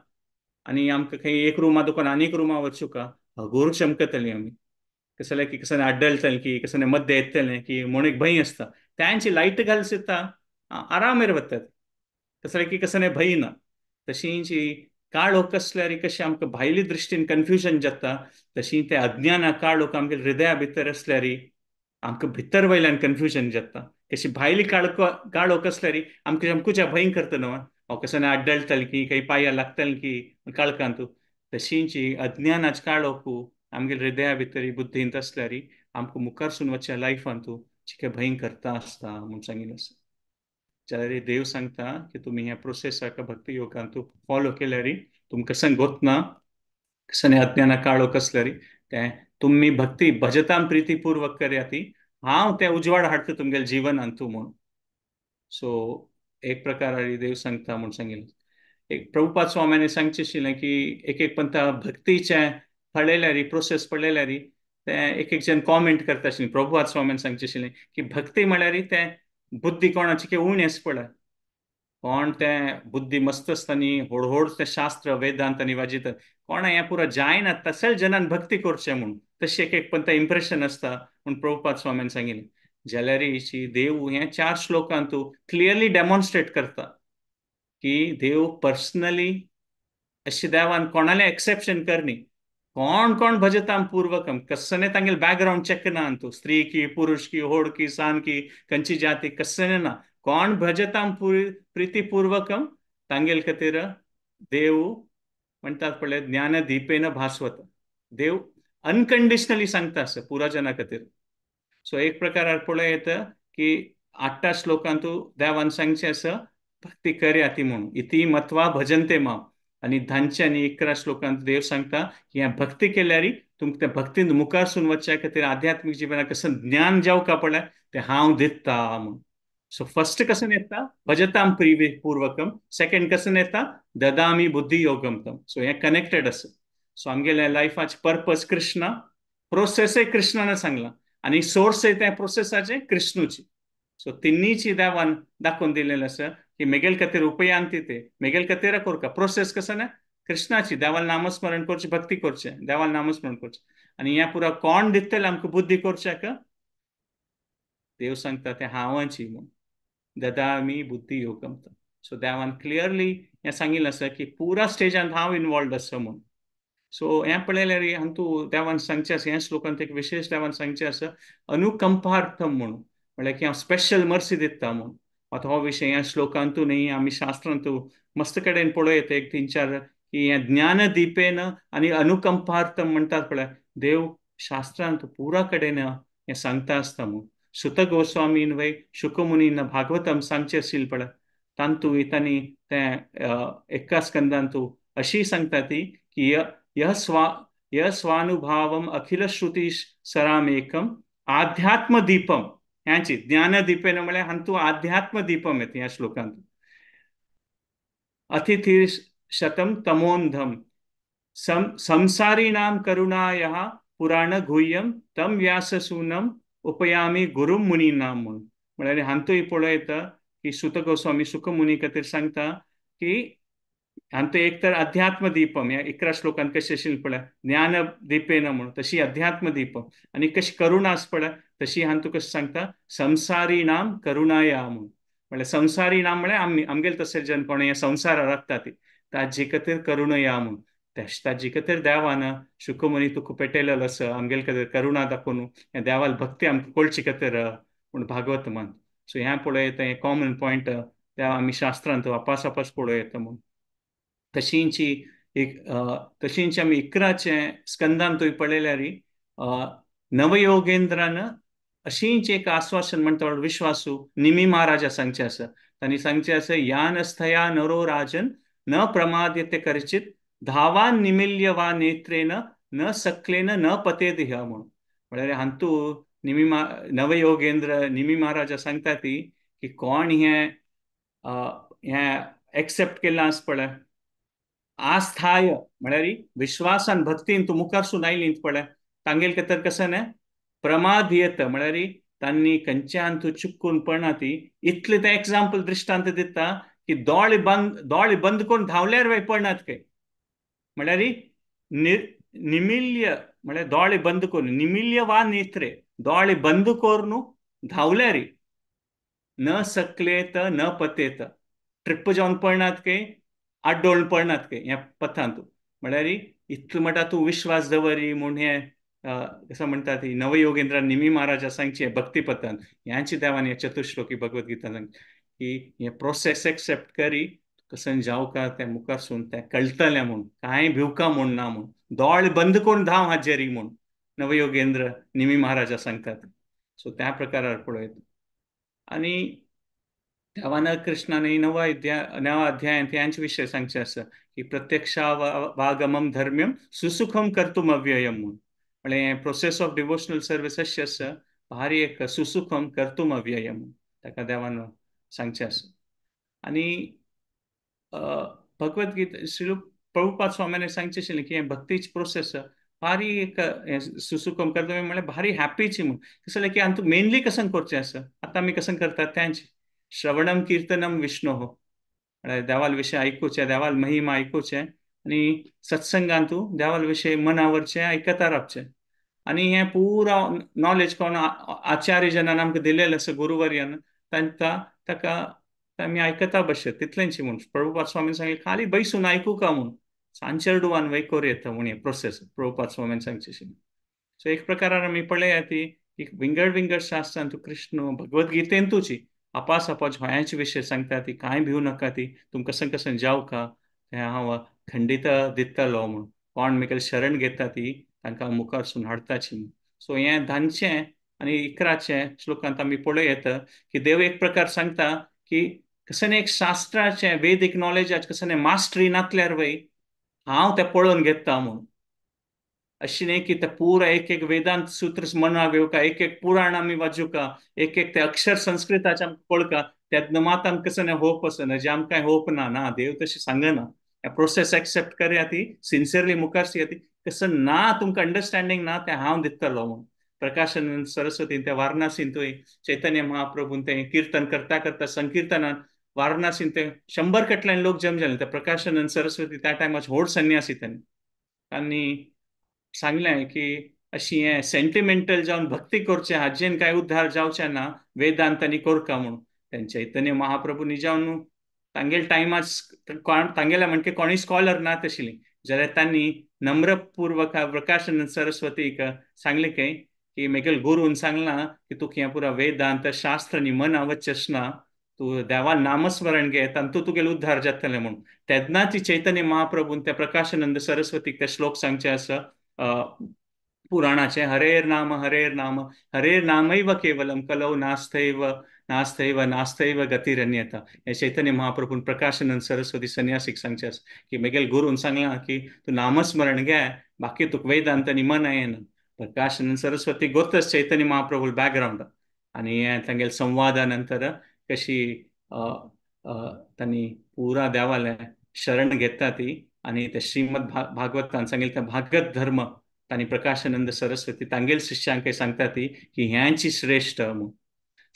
आनी आमकां खंय एक रुमा दुकान आनीक रुमा वचूका हगूर चमकतली आमी, कसलें की कसलें आड्डलतलें की कसलें मद्दे येतलें की म्हूण एक भंय आसता, तांची लायट घालसता आरामेर वतात, कसलें की कसलें भंय ना. तशींची काळोख आसल्यार कशें आमकां भायले दृश्टीन कन्फ्युजन जाता, तशी ते अज्ञाना काळोख आमगे हृदया भितर आसल्यार आमकां भितर वयल्यान कन्फ्युजन जाता. कशी भायली काळोख आसल्यार आमकां आमकुच्या भंय करता न्हू, हांव कसलें आड्डलतलें की खंय पांया लागतलें की काळखांतू, तशींची अज्ञानाच काळोख आमगे हृदया भितर बुद्धींत आसल्यार आमकां मुखारसून वचच्या लायफांतू चिके भंय करता आसता म्हूण सांगिल्लें आसा. जाल्यार देव सांगता की तुमी ह्या प्रोसेसाक भक्ती योगांतू फॉलो केल्यार तुमकां संगोत ना कसलें अज्ञाना काळोख आसल्यार तें तुमी भक्ती भजताम प्रितीपूर्वक करया ती हांव तें उजवाड हाडटा तुमगेल्या जिवनांतू म्हूण. सो एक प्रकार देव सांगता म्हूण सांगिल्लें. एक प्रभुपाद स्वाम्यांनी सांगचें आशिल्लें की एक एक पंथा भक्तीचें पळयल्यार प्रोसेस पळयल्यार तें एक एक जण कॉमेंट करता आशिल्लें. प्रभुपाद स्वाम्यान सांगचें आशिल्लें की भक्ती म्हळ्यार तें बुद्धी कोणाची की उणी आसा पळय, कोण तें बुद्धी मस्त आसता न्ही व्हड व्हड तें शास्त्र वेदांत आनी वाजितात कोणा हें पुरो जायना तशेंच जनान भक्ती करचें म्हूण, तशें एक एक पंथा इम्प्रेशन आसता म्हूण प्रभुपाद स्वाम्यान सांगिल्लें. जाल्यार देव हें 4 श्लोकांतू क्लियरली डेमॉन्स्ट्रेट करता की देव पर्सनली अशें देवान कोणालें एक्सेप्शन करनी, कोण कोण भजताम पूर्वकम कसने तांगेले बॅकग्रावंड चेक ना तूं, स्त्री की पुरुष की होड की सान की खंयची जाती कसने ना, कोण भजताम प्रितीपूर्वकम तांगेले खातीर देव म्हणटात पळय ज्ञानदीपेन भास्वत, देव अनकंडिशनली सांगता आसा पुरा जना खातीर. सो एक प्रकार पळय येता की 8 श्लोकांतू देवान सांगचें आसा भक्ती करया ती म्हणून इति मत्वा भजन्ते माम, आनी 10 आनी 11 श्लोकांत देव सांगता की ह्या भक्ती केल्यार तुमकां त्या भक्तीन मुखारसून वचच्या खातीर आध्यात्मीक जिवनाक कसं ज्ञान जावका पळय तें हांव दिता म्हूण. सो फर्स्ट कसं येता भजताम प्रितीपूर्वकम, सेकंड कसं येता ददामी बुद्धी योगम तम. सो हें कनेक्टेड आसा. सो आमगेल्या लायफाचे पर्पज कृष्णा, प्रोसेसय कृष्णान सांगला आनी सोर्सय त्या प्रोसेसाचे कृष्णूची. सो तिन्हीची देवान दाखोवन दिलेलें आसा की मेगेल खातीर उपयांती ते मेगेल खातीर करका प्रोसेस कसं ना कृष्णाची, देवाल नामस्मरण करचें, भक्ती करचें, देवाल नामस्मरण करचें आनी ह्या पुरा कोण दितले आमकां बुद्धी करच्याक देव सांगता तें हांवाची म्हूण, ददामी बुद्धी योगम. सो देवान क्लियरली हें सांगिल्लें आसा की पुरा स्टेजांत हांव इनवॉल्वड आसा म्हूण. सो हें पळयल्यार हांतू देवान सांगचें आसा, ह्या श्लोकांत एक विशेश देवान सांगचें आसा अनुकंपार्थम म्हूण, म्हळ्यार की हांव स्पेशल मर्सी दिता म्हूण. आतां हो विशय ह्या श्लोकांतू न्ही आमी शास्त्रांतू मस्त कडेन पळोवं येता एक तीन चार की हें ज्ञानदीपेन आनी अनुकंपार्थम म्हणटात पळय, देव शास्त्रांत पुरा कडेन हें सांगता आसता म्हूण. सुत गोस्वामीन वय शुकमुनीन भागवतम सांगचें आशिल्लें पळय, तांतू तांणी तें एका स्कंदांतू अशी सांगता ती की यह स्वानुभावम अखिल श्रुती सरामेकम आध्यात्मदीपम. ह्याची ज्ञानदीपेन म्हळ्यार हांतू आध्यात्मदीपम येता ह्या श्लोकांत. अतिथि शतम तमोंधम संसारीणाम करुणाया पुराण गुह्यम तम व्याससूनम उपयामी गुरुम मुनीनाम म्हूण. म्हळ्यार हांतूय पळयता की सुत गोस्वामी सुखमुनी खातीर सांगता की हांतू एक तर अध्यात्मदीपम, ह्या 11 श्लोकांत कशें आशिल्लें पळय ज्ञानदीपेन म्हूण, तशी अध्यात्मदीपम आनी कशी करुणा आसा पळय तशी हांतू कशें सांगता संसारीणाम करुणाया म्हूण. म्हळ्यार संसारीणाम म्हळ्यार आमी आमगेले तसले जन कोण हे संवसारार रावता ती ताजे खातीर करुणया म्हूण. ताजे खातीर देवान शुकमुनी तुका पेटयलेलो आसा आमगेले खातीर करुणा दाखोवन ह्या देवाल भक्ती आमकां कळची खातीर म्हूण भागवत मान. सो हें पळोवं येता हें कॉमन पॉयंट त्या आमी शास्त्रांत अपास अपास पळोवं येता म्हूण. तशींची एक तशींची आमी 11 स्कंदांतूय पळयल्यार नवयोगेंद्रान अशींच एक आश्वासन म्हणटा विश्वासू निमी महाराजा सांगचें आसा. तांणी सांगचें आसा यानस्थया नरो राजन न प्रमाद्यते करचित धावान निमिल्य वा नेत्रेन न सकलेन न पतेद ह्य म्हूण. म्हळ्यार हांतू निमी नवयोगेंद्र निमी महाराजा सांगता ती की कोण हें हें एक्सेप्ट केलां आसा पळय आस्थाय म्हळ्यार विश्वासान भक्तीन तूं मुखारसून आयली पळय तांगेल खातीर कशें न्हय प्रमाद येत म्हळ्यार तांणी खंयच्यान तूं चुकून पडना ती इतलें तें एग्जाम्पल दृश्टांत दिता की दोळे बंद करून धांवल्यार वय पडनात काय. म्हळ्यार निमिल्य म्हळ्यार दोळे बंद करून निमिल्य वा नेत्रे दोळे बंद करून धांवल्यार न सकलेत न पतेत ट्रिप जावन पडनात काय आड्डोळ पडनात काय ह्या पथांत. म्हळ्यार इतलें म्हणटा तूं विश्वास दवरी म्हूण हें कसं म्हणटा ती नवयोगेंद्र निमी महाराजा सांगचें भक्ती पथान ह्यांची देवान ह्या चतुश्लोकी भगवद्गीता सांग की हें प्रोसेस एक्सेप्ट करी कसन जावका तें मुखारसून तें कळटलें म्हूण कांय भिवका म्हूण ना म्हूण दोळे बंद करून धांव हाजेरी म्हूण नवयोगेंद्र निमी महाराजा सांगतात. सो त्या प्रकारार पळयत आनी देवान कृष्णान नवा अध्यायांत ह्यांचे विशय सांगचे आसा की प्रत्यक्षावागमम धर्म्यम सुसुखम कर्तुम अव्ययम म्हूण. म्हळ्यार हें प्रोसेस ऑफ डिवोशनल सर्वीस अशें आसा भारी एक सुसुखम कर्तुम अव्ययम ताका देवान सांगचें आसा. आनी भगवद्गीता श्री प्रभुपाद स्वाम्यान सांगचें आशिल्लें की हें भक्तीची प्रोसेस भारी एक सुसुखम कर्तव्य म्हळ्यार भारी हॅपीची म्हूण. कशें जाल्यार की आनी तूं मेनली कशें करचें आसा आतां आमी कशें करतात तेंच श्रवणम कीर्तनम विष्णोः म्हळ्यार देवाल विशय आयकुचें देवाल महिमा आयकुचें आनी सत्संगांतू देवाल विशय मनावरचें आयकता रावचें. आनी हें पुरा नॉलेज कोण आचार्य जनान आमकां दिलेलें आसा गुरुवर्यान तांकां ताका आमी आयकता बशें तितलेंच म्हूण. प्रभुपाद स्वामीन सांगलें खाली बैसून आयकुका म्हूण सांचेरडुवान वय करूं येता म्हूण हें प्रोसेस प्रभुपाद स्वामीन सांगचें आशिल्लें. सो एक प्रकारान आमी पळया ती एक विंगड विंगड शास्त्रांत कृष्ण भगवद्गीतेंतूची आपास आपास हयांचे विशय सांगता ती कांय भिवू नाका ती तुमकां कशें कशें जावका तें हांव खंडीत दितलो म्हूण कोण मुगेलें शरण घेता ती तांकां मुखारसून हाडटाची म्हूण. सो हें 10 आनी 11 श्लोकांत आमी पळोवं येता की देव एक प्रकार सांगता की कशें एक शास्त्राचें वेदीक नॉलेजाचें कशें मास्टरी नासल्यार वय हांव तें पळोवन घेता म्हूण. अशें न्ही की तें पुरा एक एक वेदांत सूत्र मनाक येवका एक एक पुराण आमी वाजुका एक एक ते अक्षर संस्कृताचें आमकां कळका तेन्ना मात आमकां कशें होप आसना जे आमकां होप ना ना देव तशें सांगना. हें प्रोसेस एक्सेप्ट करया ती सिन्सियरली मुखार ती कसं ना तुमकां अंडरस्टँडींग ना तें हांव दितलो म्हूण. प्रकाशानंद सरस्वतीन त्या वारणासींतूय चैतन्य महाप्रभून तें किर्तन करता करता संकिर्तनान वारणासीन ते 100 कटल्यान लोक जम जाले. त्या प्रकाशानंद सरस्वती त्या टायमार व्हड संन्यासी तांणी सांगलें की अशी हें सेंटिमेंटल जावन भक्ती करचें हाजेन कांय उद्धार जावचें ना, वेदांतांनी करका म्हणून. तें चैतन्य महाप्रभूंनी जावन तांगेले टायमाच तांगेल्या म्हणजे कोणूय स्कॉलर ना तशिल्ली, जाल्यार तांणी नम्रपूर्वक प्रकाशानंद सरस्वतीक सांगलें काय की मेगेल गुरून सांगलां की तुका हें पुरा वेदांत शास्त्र आनी मना वचचें ना, तूं देवा नामस्मरण घे तातूंत तुगेलें उद्धार जातलें म्हणून. तेन्नाच चैतन्य महाप्रभून त्या प्रकाशानंद सरस्वतीक ते श्लोक सांगचे आसा पुराणाचे, हरेर नाम हरेर नाम हरेर नामैव केवलम कलौ नास्थैव नास्थैव नास्थैव गतिरन्यता. हे चैतन्य महाप्रभून प्रकाशानंद सरस्वती संन्यासीक सांगचे आसा की मेगेल गुरून सांगलां की तूं नामस्मरण घे, बाकी तुका वेदांत आनी मना येना. प्रकाशानंद सरस्वती गोतच चैतन्य महाप्रभू बॅकग्रावंड आनी हें तांगेले संवादा नंतर कशी तांणी पुरा देवालें शरण घेता ती आनी ते श्रीमद भागवतान सांगेल ते भागवत धर्म तांणी प्रकाशानंद सरस्वती तांगेल शिष्यांक सांगता ती की ह्यांची श्रेश्ठ म्हणून.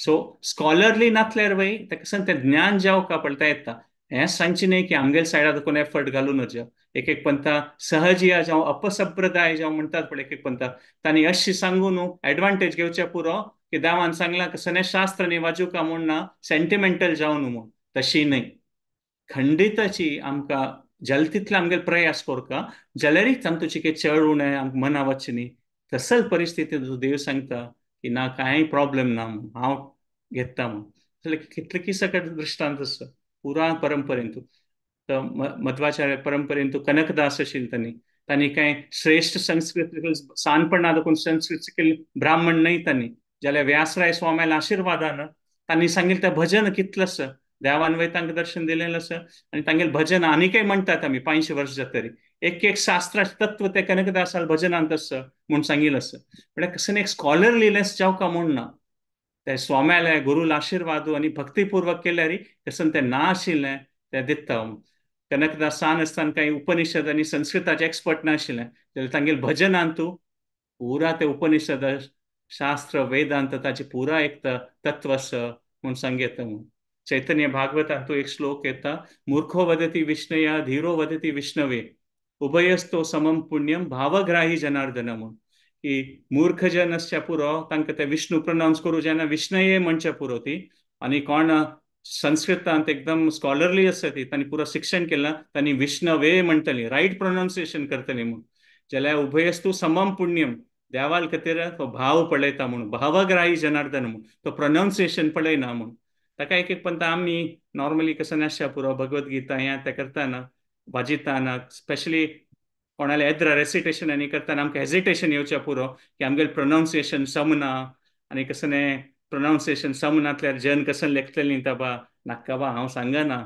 सो स्कॉलरली नासल्यार वय ताका तें ज्ञान जावका पळता येता. हें सांगचें न्हय की आमगेल सायडाक कोण एफर्ट घालूं नज. एक एक पंथा सहजिया जावं अपसंप्रदाय जावं म्हणटात पळय एक एक पंथा तांणी अशी सांगू न्हू एडवांटेज घेवचें पुरो की देवान सांगलां सगळें शास्त्र न्ही वाजूका म्हूण ना, सेंटिमेंटल जावं न्हू म्हूण. तशी न्हय, खंडिताची आमकां जाले तितले आमगेले प्रयास करका जाल्यारूच तांतूची कितें चड उणें आमकां मना वचचें न्ही. तसल परिस्थितींत देव सांगता की ना कांय प्रॉब्लेम ना म्हूण, हांव घेता म्हूण. जाल्यार कितले की सकट दृश्टांत आसा पुरा परंपरेन. तर मध्वाचार्य परंपरेन कनकदास आशिल्ले तांणी, तांणी कांय श्रेश्ठ संस्कृत सानपणा देखून संस्कृत शिकिल्ले ब्राह्मण न्हय तांणी, जाल्यार व्यासराय स्वाम्याल्या आशिर्वादान तांणी सांगिल्लें तें भजन कितलें आसा, देवान वय तांकां दर्शन दिलेलें आसा आनी तांगेलें भजन आनीकय म्हणटात आमी 500 वर्स जातरी. एक एक शास्त्राचें तत्व ते कनकदासाल भजनांत आसा म्हूण सांगिल्लें आसा. म्हळ्यार कसं एक स्कॉलरलीनेस जावका म्हूण ना, ते स्वाम्याले गुरूल आशिर्वाद आनी भक्तीपूर्वक केल्यार तसं तें ना आशिल्लें तें दिता. कनकदास सान आसतना कांय उपनिषद आनी संस्कृताचे एक्सपर्ट नाशिल्लें, जाल्यार तांगेले भजनांतू पुरा ते उपनिषद शास्त्र वेदांत ताचे पुरा एक तत्व आसा म्हूण सांगता म्हूण. चैतन्य भागवतांतू एक श्लोक येता, मूर्खो वदती विष्णया धीरो वदती विष्णवे उभयस्तो समम पुण्यम भावग्राही जनार्दन म्हूण. की मूर्ख जन आसच्या पुरो तांकां ते विष्णू प्रोनावन्स करूं जायना, विष्णये म्हणच्या पुरो ती. आनी कोण संस्कृतांत एकदम स्कॉलरली आसा ती तांणी पुरो शिक्षण केलां तांणी विष्णवे म्हणटली, रायट प्रोनावन्सिएशन करतली म्हूण. जाल्यार उभयस्तू समम पुण्यम देवाल खातीर तो भाव पळयता म्हूण, भावग्राही जनार्दन म्हूण, तो प्रोनावन्सिएशन पळयना म्हूण. ताका एक एक पंता आमी नॉर्मली कसं नासच्या पुरो भगवद्गीता हें तें करतना वाजिताना स्पेशली कोणाले येद्रा रेसिटेशन आनी करतना आमकां हेजिटेशन येवचें पुरो की आमगेलें प्रोनावन्सिएशन समना आनी कसलें प्रोनावन्सिएशन समनातल्यार जन कसं लेखतलीं ताबा नाका बा हांव सांगना.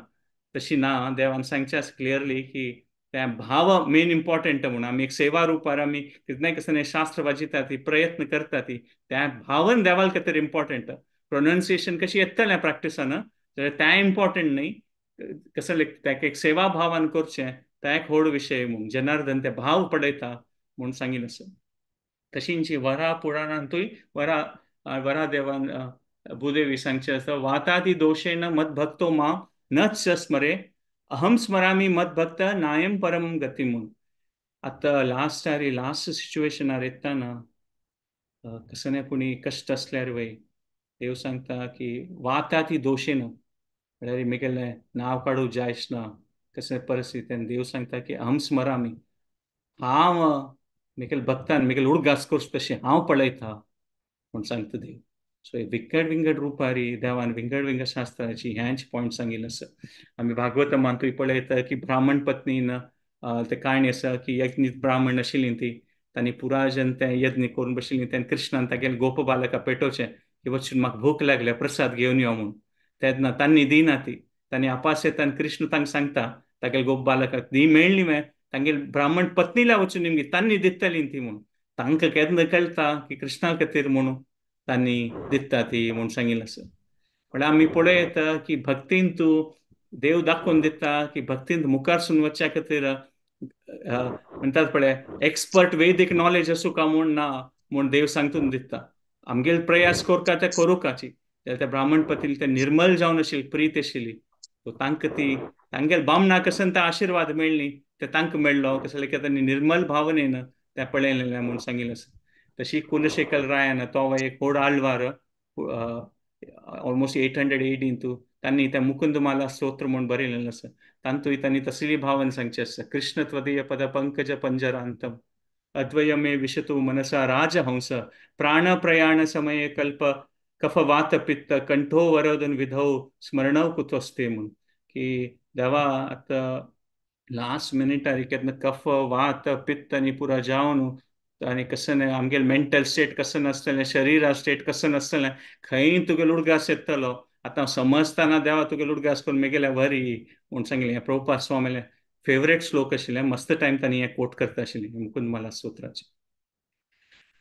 तशी ना, देवान सांगचें आसा क्लियरली की तें भाव मेन इम्पॉर्टंट म्हूण. आमी एक सेवा रुपार आमी कितें कसलें शास्त्र वाजिता ती प्रयत्न करता ती त्या भावन देवाल खातीर इम्पॉर्टंट. प्रोनावन्सिएशन कशी येतलें प्रॅक्टिसान जाल्यार तें इम्पॉर्टंट न्हय, कसं ताका एक सेवा भावान करचें तें एक व्हड विशय म्हूण जनार्दन ते भाव पळयता म्हूण सांगिल्लें आसा. तशींच वरा पुराणांतूय वरा वरा देवान भूदेवी सांगचें आसा, वातादी दोशेन मदभक्तो मां न च स्मरे अहम स्मरामी मदभक्त नायम परम गती म्हूण. आतां लास्ट आरी लास्ट सिच्युएशनार येतना कसलें कोणी कश्ट आसल्यार वय देव सांगता की वातादी दोशेन म्हळ्यार म्हगेलें नांव काडूंक जायच ना कसले परिस्थितीन देव सांगता की अहम स्मरामी, हांव म्हगेले भक्तान म्हगेले उडगास करचो तशें हांव पळयता म्हूण सांगता देव. सो विंगड विंगड रुपारी देवान विंगड विंगड शास्त्राची ह्यांच पॉयंट सांगिल्लें आसा. आमी भागवतमांतूय पळयता की ब्राह्मण पत्नीन ते काणी आसा की यज्ञ ब्राह्मण आशिल्ली ती तांणी पुराजन तें यज्ञ करून बशिल्ली, तेन्ना कृष्णान तागेले गोपबालका पेटोवचें की वचून म्हाका भूक लागल्या प्रसाद घेवन यो म्हूण. तेन्ना तांणी दिना ती, तांणी अपासेतान कृष्ण तांकां सांगता तागेले गोपबालकाक दी मेळ्ळी मे तांगेले ब्राह्मण पत्नीला वचून निमगी तांणी दितली ती म्हूण. तांकां केन्ना कळटा की कृष्णा खातीर म्हणून तांणी दिता ती म्हूण सांगिल्लें आसा. म्हळ्यार आमी पळयता की भक्तीन तूं देव दाखोवन दिता की भक्तीन मुखारसून वचच्या खातीर म्हणटात पळय एक्सपर्ट वैदीक नॉलेज आसूं का म्हूण ना म्हूण देव सांगतून दिता. आमगेले प्रयास करता ते करुकाची जाल्यार त्या ब्राह्मण पत्नीक ते निर्मल जावन आशिल्ली प्रीत आशिल्ली सो तांकां ती तांगेले बामणाक कसन ते आशिर्वाद मेळ्ळी ते तांकां मेळ्ळो कसले की तांणी निर्मल भावनेन तें पळयलें म्हूण सांगिल्लें आसा. तशी कुलशेखर रायान तो एक व्हड आळवार ऑलमोस्ट 800 AD तांणी त्या मुकुंदमाला स्तोत्र म्हूण बरयलेलें आसा. तांतूय तांणी तसली भावन सांगची आसा. कृष्ण त्वदीय पद पंकज पंजरांतम अद्वय मे विशतु मनसा राजहंस प्राण प्रयाण समय कल्प कफ वात पित्त कंठो वरदन विधौ स्मरणव कुतस्ते म्हूण. की देवा आतां लास्ट मिनिटार केन्ना कफ वात पित्त आनी पुरा जावन आनी कशें आमगेले मेंटल स्टेट कशें नासतलें, शरीरा स्टेट कशें नासतलें, खंय तुगेलो उडगास येतलो. आतां समजतना देवा तुगेलो उडगास करून मेगेल्या वरी म्हूण सांगलें. हें प्रभुपाद स्वामीलें फेवरेट श्लोक आशिल्लें, मस्त टायम तांणी हें कोट करता आशिल्लें मुकुंदमाला स्तोत्राचें.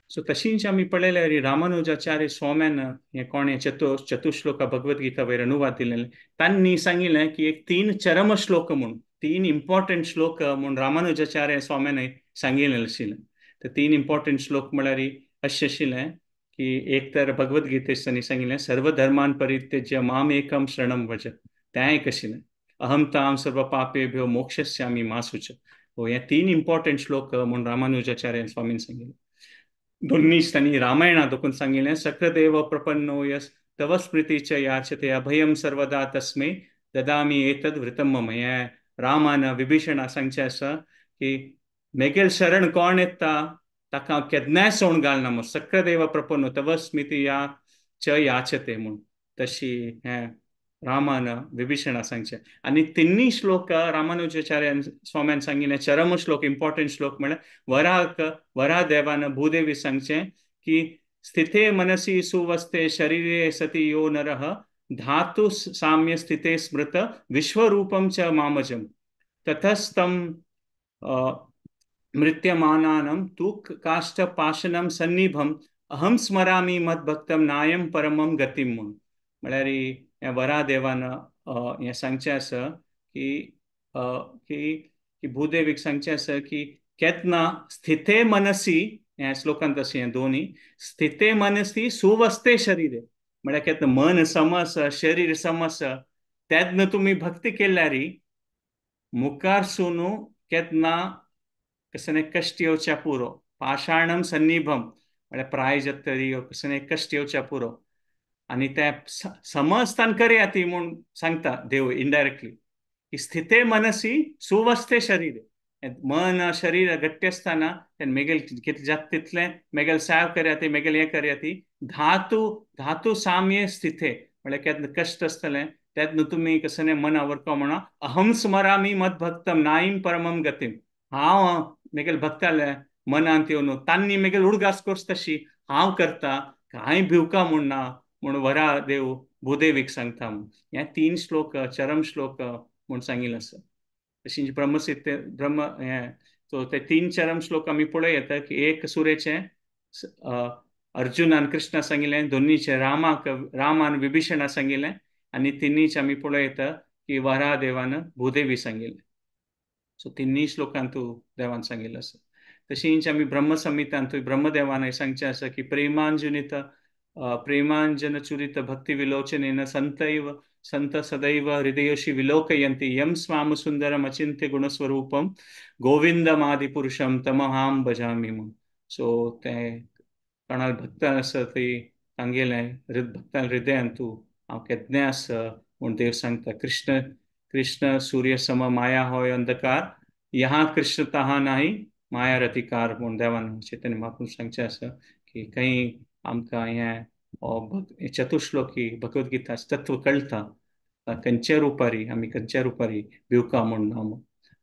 सो तशींच आमी पळयल्यार रामानुजाचार्य स्वाम्यान हें कोणें चतुश्लोका भगवद्गीता वयर अनुवाद दिलेलें. तांणी सांगिल्लें की एक 3 चरम श्लोक म्हूण, 3 इम्पॉर्टंट श्लोक म्हूण रामानुजाचार्य स्वाम्यान सांगिल्लें आशिल्लें. तर 3 इम्पॉर्टंट श्लोक म्हळ्यार अशें आशिल्लें की एक तर भगवद्गीतेच तांणी सांगिल्लें सर्वधर्मान परित्यज्य माम एकम शरणम व्रज, तें एक आशिल्लें. अहम ताम सर्व पापेभ्यो मोक्षस्यामि मा शुच. हो हे 3 इम्पॉर्टंट श्लोक म्हूण रामानुजाचार्य स्वामीन सांगिल्लें. दोन्नीच तांणी रामायणा देखून सांगिल्लें सकृदेव प्रपन्नो यस तव स्मृतीच याचते अभयम सर्वदा तस्मै ददामी एतद् व्रतम मम. हें रामान विभीषणा सांगचें आसा की मेगेल शरण कोण येता ताका हांव केन्नाय सोण घालना म्हूण. सकृदेव प्रपन्नो तव स्मृती या च याचते म्हूण तशी हें रामान विभीषणा सांगचें. आनी तिन्ही श्लोक रामानुजाचार्य स्वाम्यान सांगिल्लें चरम श्लोक इम्पॉर्टंट श्लोक म्हळ्यार वराक वरादेवान भूदेवी सांगचें की स्थिते मनसी सुवस्थे शरीरे सति यो नरः धातु साम्य स्थिते स्मृत विश्वरूपं च मामजम ततस्तम मृत्यमानानं तु काष्ठ पाशनं सन्निभम अहं स्मरामि मद्भक्तं नायं परमं गतिं म्हूण. म्हळ्यार ह्या वरादेवान हें सांगचें आसा की की भूदेवीक सांगचें आसा की केन्ना स्थिते मनसी, ह्या श्लोकांत अशें हें दोनी स्थिते मनसी सुवस्थे शरीरे म्हळ्यार केन्ना मन सम आसा शरीर सम आसा तेन्ना तुमी भक्ती केल्यार मुखार सुनू केन्ना कसने कश्ट येवच्या पुरो पाषाणम सन्निभम म्हळ्यार प्राय जातरी कसने कश्ट येवच्या पुरो आनी ते समजतान करया ती म्हूण सांगता देव इनडायरेक्टली की स्थिते मनसी सुवस्थे शरीर, मन शरीर घट्ट आसतना तेन्ना मेगेल कितलें जाता तितलें मेगेल साव करया ती मेगेल हें करया ती धातु धातु साम्य स्थिते म्हळ्यार केन्ना कश्ट आसतलें तेन्ना तुमी कसने मना वरको म्हणा अहम स्मरामी मद्भक्तम नायीम परमम गतीम. हांव मेगेल भक्ताले मनांत येवन तांणी मेगेल उडगास कोर्स तशी हांव करता कांय भिवका म्हूण ना म्हूण वरा देव भूदेवीक सांगता म्हूण. हे 3 श्लोक चरम श्लोक म्हूण सांगिल्लें आसा. तशीं ब्रह्मसिद्ध ब्रह्म हें सो ते 3 चरम श्लोक आमी पळोवं येता की एक सुरेचें अर्जुनान कृष्णा सांगिल्लें, दोनीचें रामाक रामान विभीषणा सांगिल्लें आनी तिन्हीचें आमी पळोवं येता की वरा देवान भूदेवी सांगिल्लें. सो तिन्ही श्लोकांतू देवान सांगिल्लें आसा. तशींच आमी ब्रह्मसंहितांतूय ब्रह्मदेवान सांगचें आसा की प्रेमांजनित प्रेमांजन चुरित भक्ती विलोचनेन संतैव संत सदैव हृदयशी विलोकयन्ति यम स्वाम सुंदरम अचिंत्य गुणस्वरूपम गोविंदमादिपुरुषम तमहां भजामि म्हूण. सो तें कोणाल भक्त आसा ती तांगेलें भक्तान हृदयान तूं हांव केन्नाय आसा म्हूण देव सांगता. कृष्ण कृष्ण सूर्य सम माया होय अंधकार यहाँ कृष्ण तहा नाही माया रतिकार म्हूण देवान चैतन्य महाप्रभु सांगचें आसा की खंय आमकां हें चतुश्लोकी भगवद्गीता तत्व कळटा खंयच्या रुपारी आमी खंयच्या रुपारी भिवका म्हूण ना.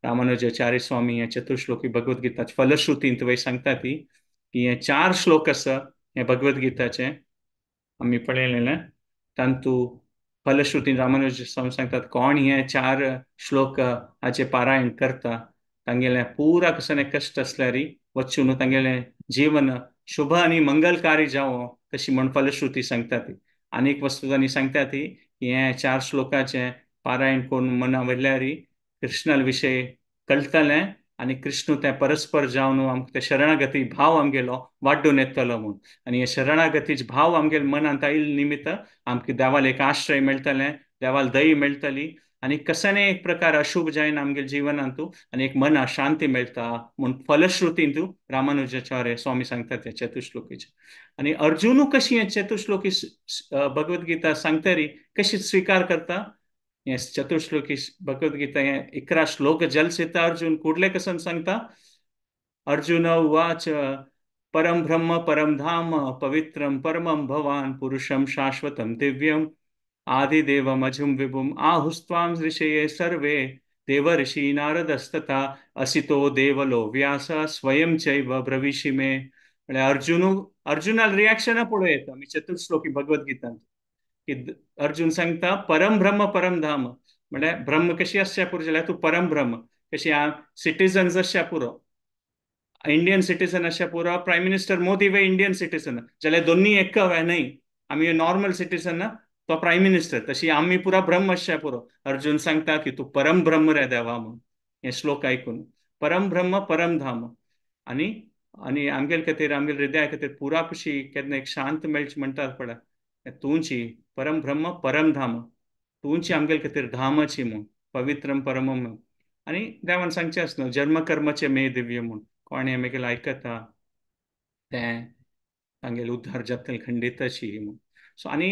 रामानुजाचार्य स्वामी हे चतुश्लोकी भगवद्गीता फलश्रुतींत वयर सांगता ती की हे 4 श्लोक आसा हे भगवद्गीताचे आमी पळयलेलें. तांतू फलश्रुतीन रामानुज स्वामी सांगतात कोण हे 4 श्लोक हाचे पारायण करता तांगेलें पुरा कसलें कश्ट आसल्यार वचून तांगेलें जीवन शुभ आनी मंगलकारी जावं तशी म्हण फलश्रुती सांगता ती. आनी एक वस्तू तांणी सांगता ती की हे 4 श्लोकाचें पारायण करून मना वयल्यार कृष्णा विशय कळटलें आनी कृष्ण तें परस्पर जावन आमकां ते शरणागती भाव आमगेलो वाड्डून येतलो म्हूण. आनी हे शरणागतीच भाव आमगेले मनांत आयिल्ले निमित्त आमकां देवाल एक आश्रय मेळटलें, देवाल दही मेळटली आनी कसाने एक प्रकार अशुभ जायना आमगेले जिवनांतू आनी एक मना शांती मेळटा म्हूण फलश्रुतींतू रामानुजाचार्य स्वामी सांगतात त्या चतुश्लोकीचे. आनी अर्जुनू कशी हे चतुश्लोकी भगवद्गीता सांगतरी कशी स्वीकार करता हे चतुश्लोकी भगवद्गीता हे 11 श्लोक जलसिता अर्जुन कुडले कसन सांगता. अर्जुन उवाच परम ब्रह्म परम धाम पवित्रम परमं भवान पुरुषम शाश्वतम दिव्यम आदिदेवमजुं विभुम आहुस्त्वां ऋषये सर्वे देवर्षि नारदस्तथा असितो देवलो व्यास स्वयं चैव ब्रवीषि मे. म्हळ्यार अर्जुनाल रिएक्शन पळोवं येता आमी चतुर्श्लोकी भगवद्गीतांत की अर्जुन सांगता परम ब्रह्म परम धाम म्हळ्यार ब्रह्म कशी आसच्या पुरो जाल्यार तूं परम ब्रह्म कशी सिटीजन्स आसच्या पुरो इंडियन सिटीजन आसच्या पुरो प्रायम मिनिस्टर मोदी वे इंडियन सिटीजन जाल्यार दोन्ही एक न्हय आमी नॉर्मल सिटीजन तो प्रायम मिनिस्टर तशी आमी पुरा ब्रह्म आसच्या पुरो. अर्जुन सांगता की तूं परम ब्रह्म रे देवा म्हूण हे श्लोक आयकून परम ब्रह्म परम धाम आनी आनी आमगेले खातीर आमगेले हृदया खातीर पुरा पशी केन्ना एक शांत मेळची म्हणटात पळय तूंची परम ब्रह्म परम धाम तूंची आमगेले खातीर धामाची म्हूण पवित्रम परमम. आनी देवान सांगचें आस न्हू जन्म कर्माचें मे दिव्य म्हूण कोणें आमगेलें आयकता तें तांगेले उद्धार जातले खंडिताची म्हूण. सो आनी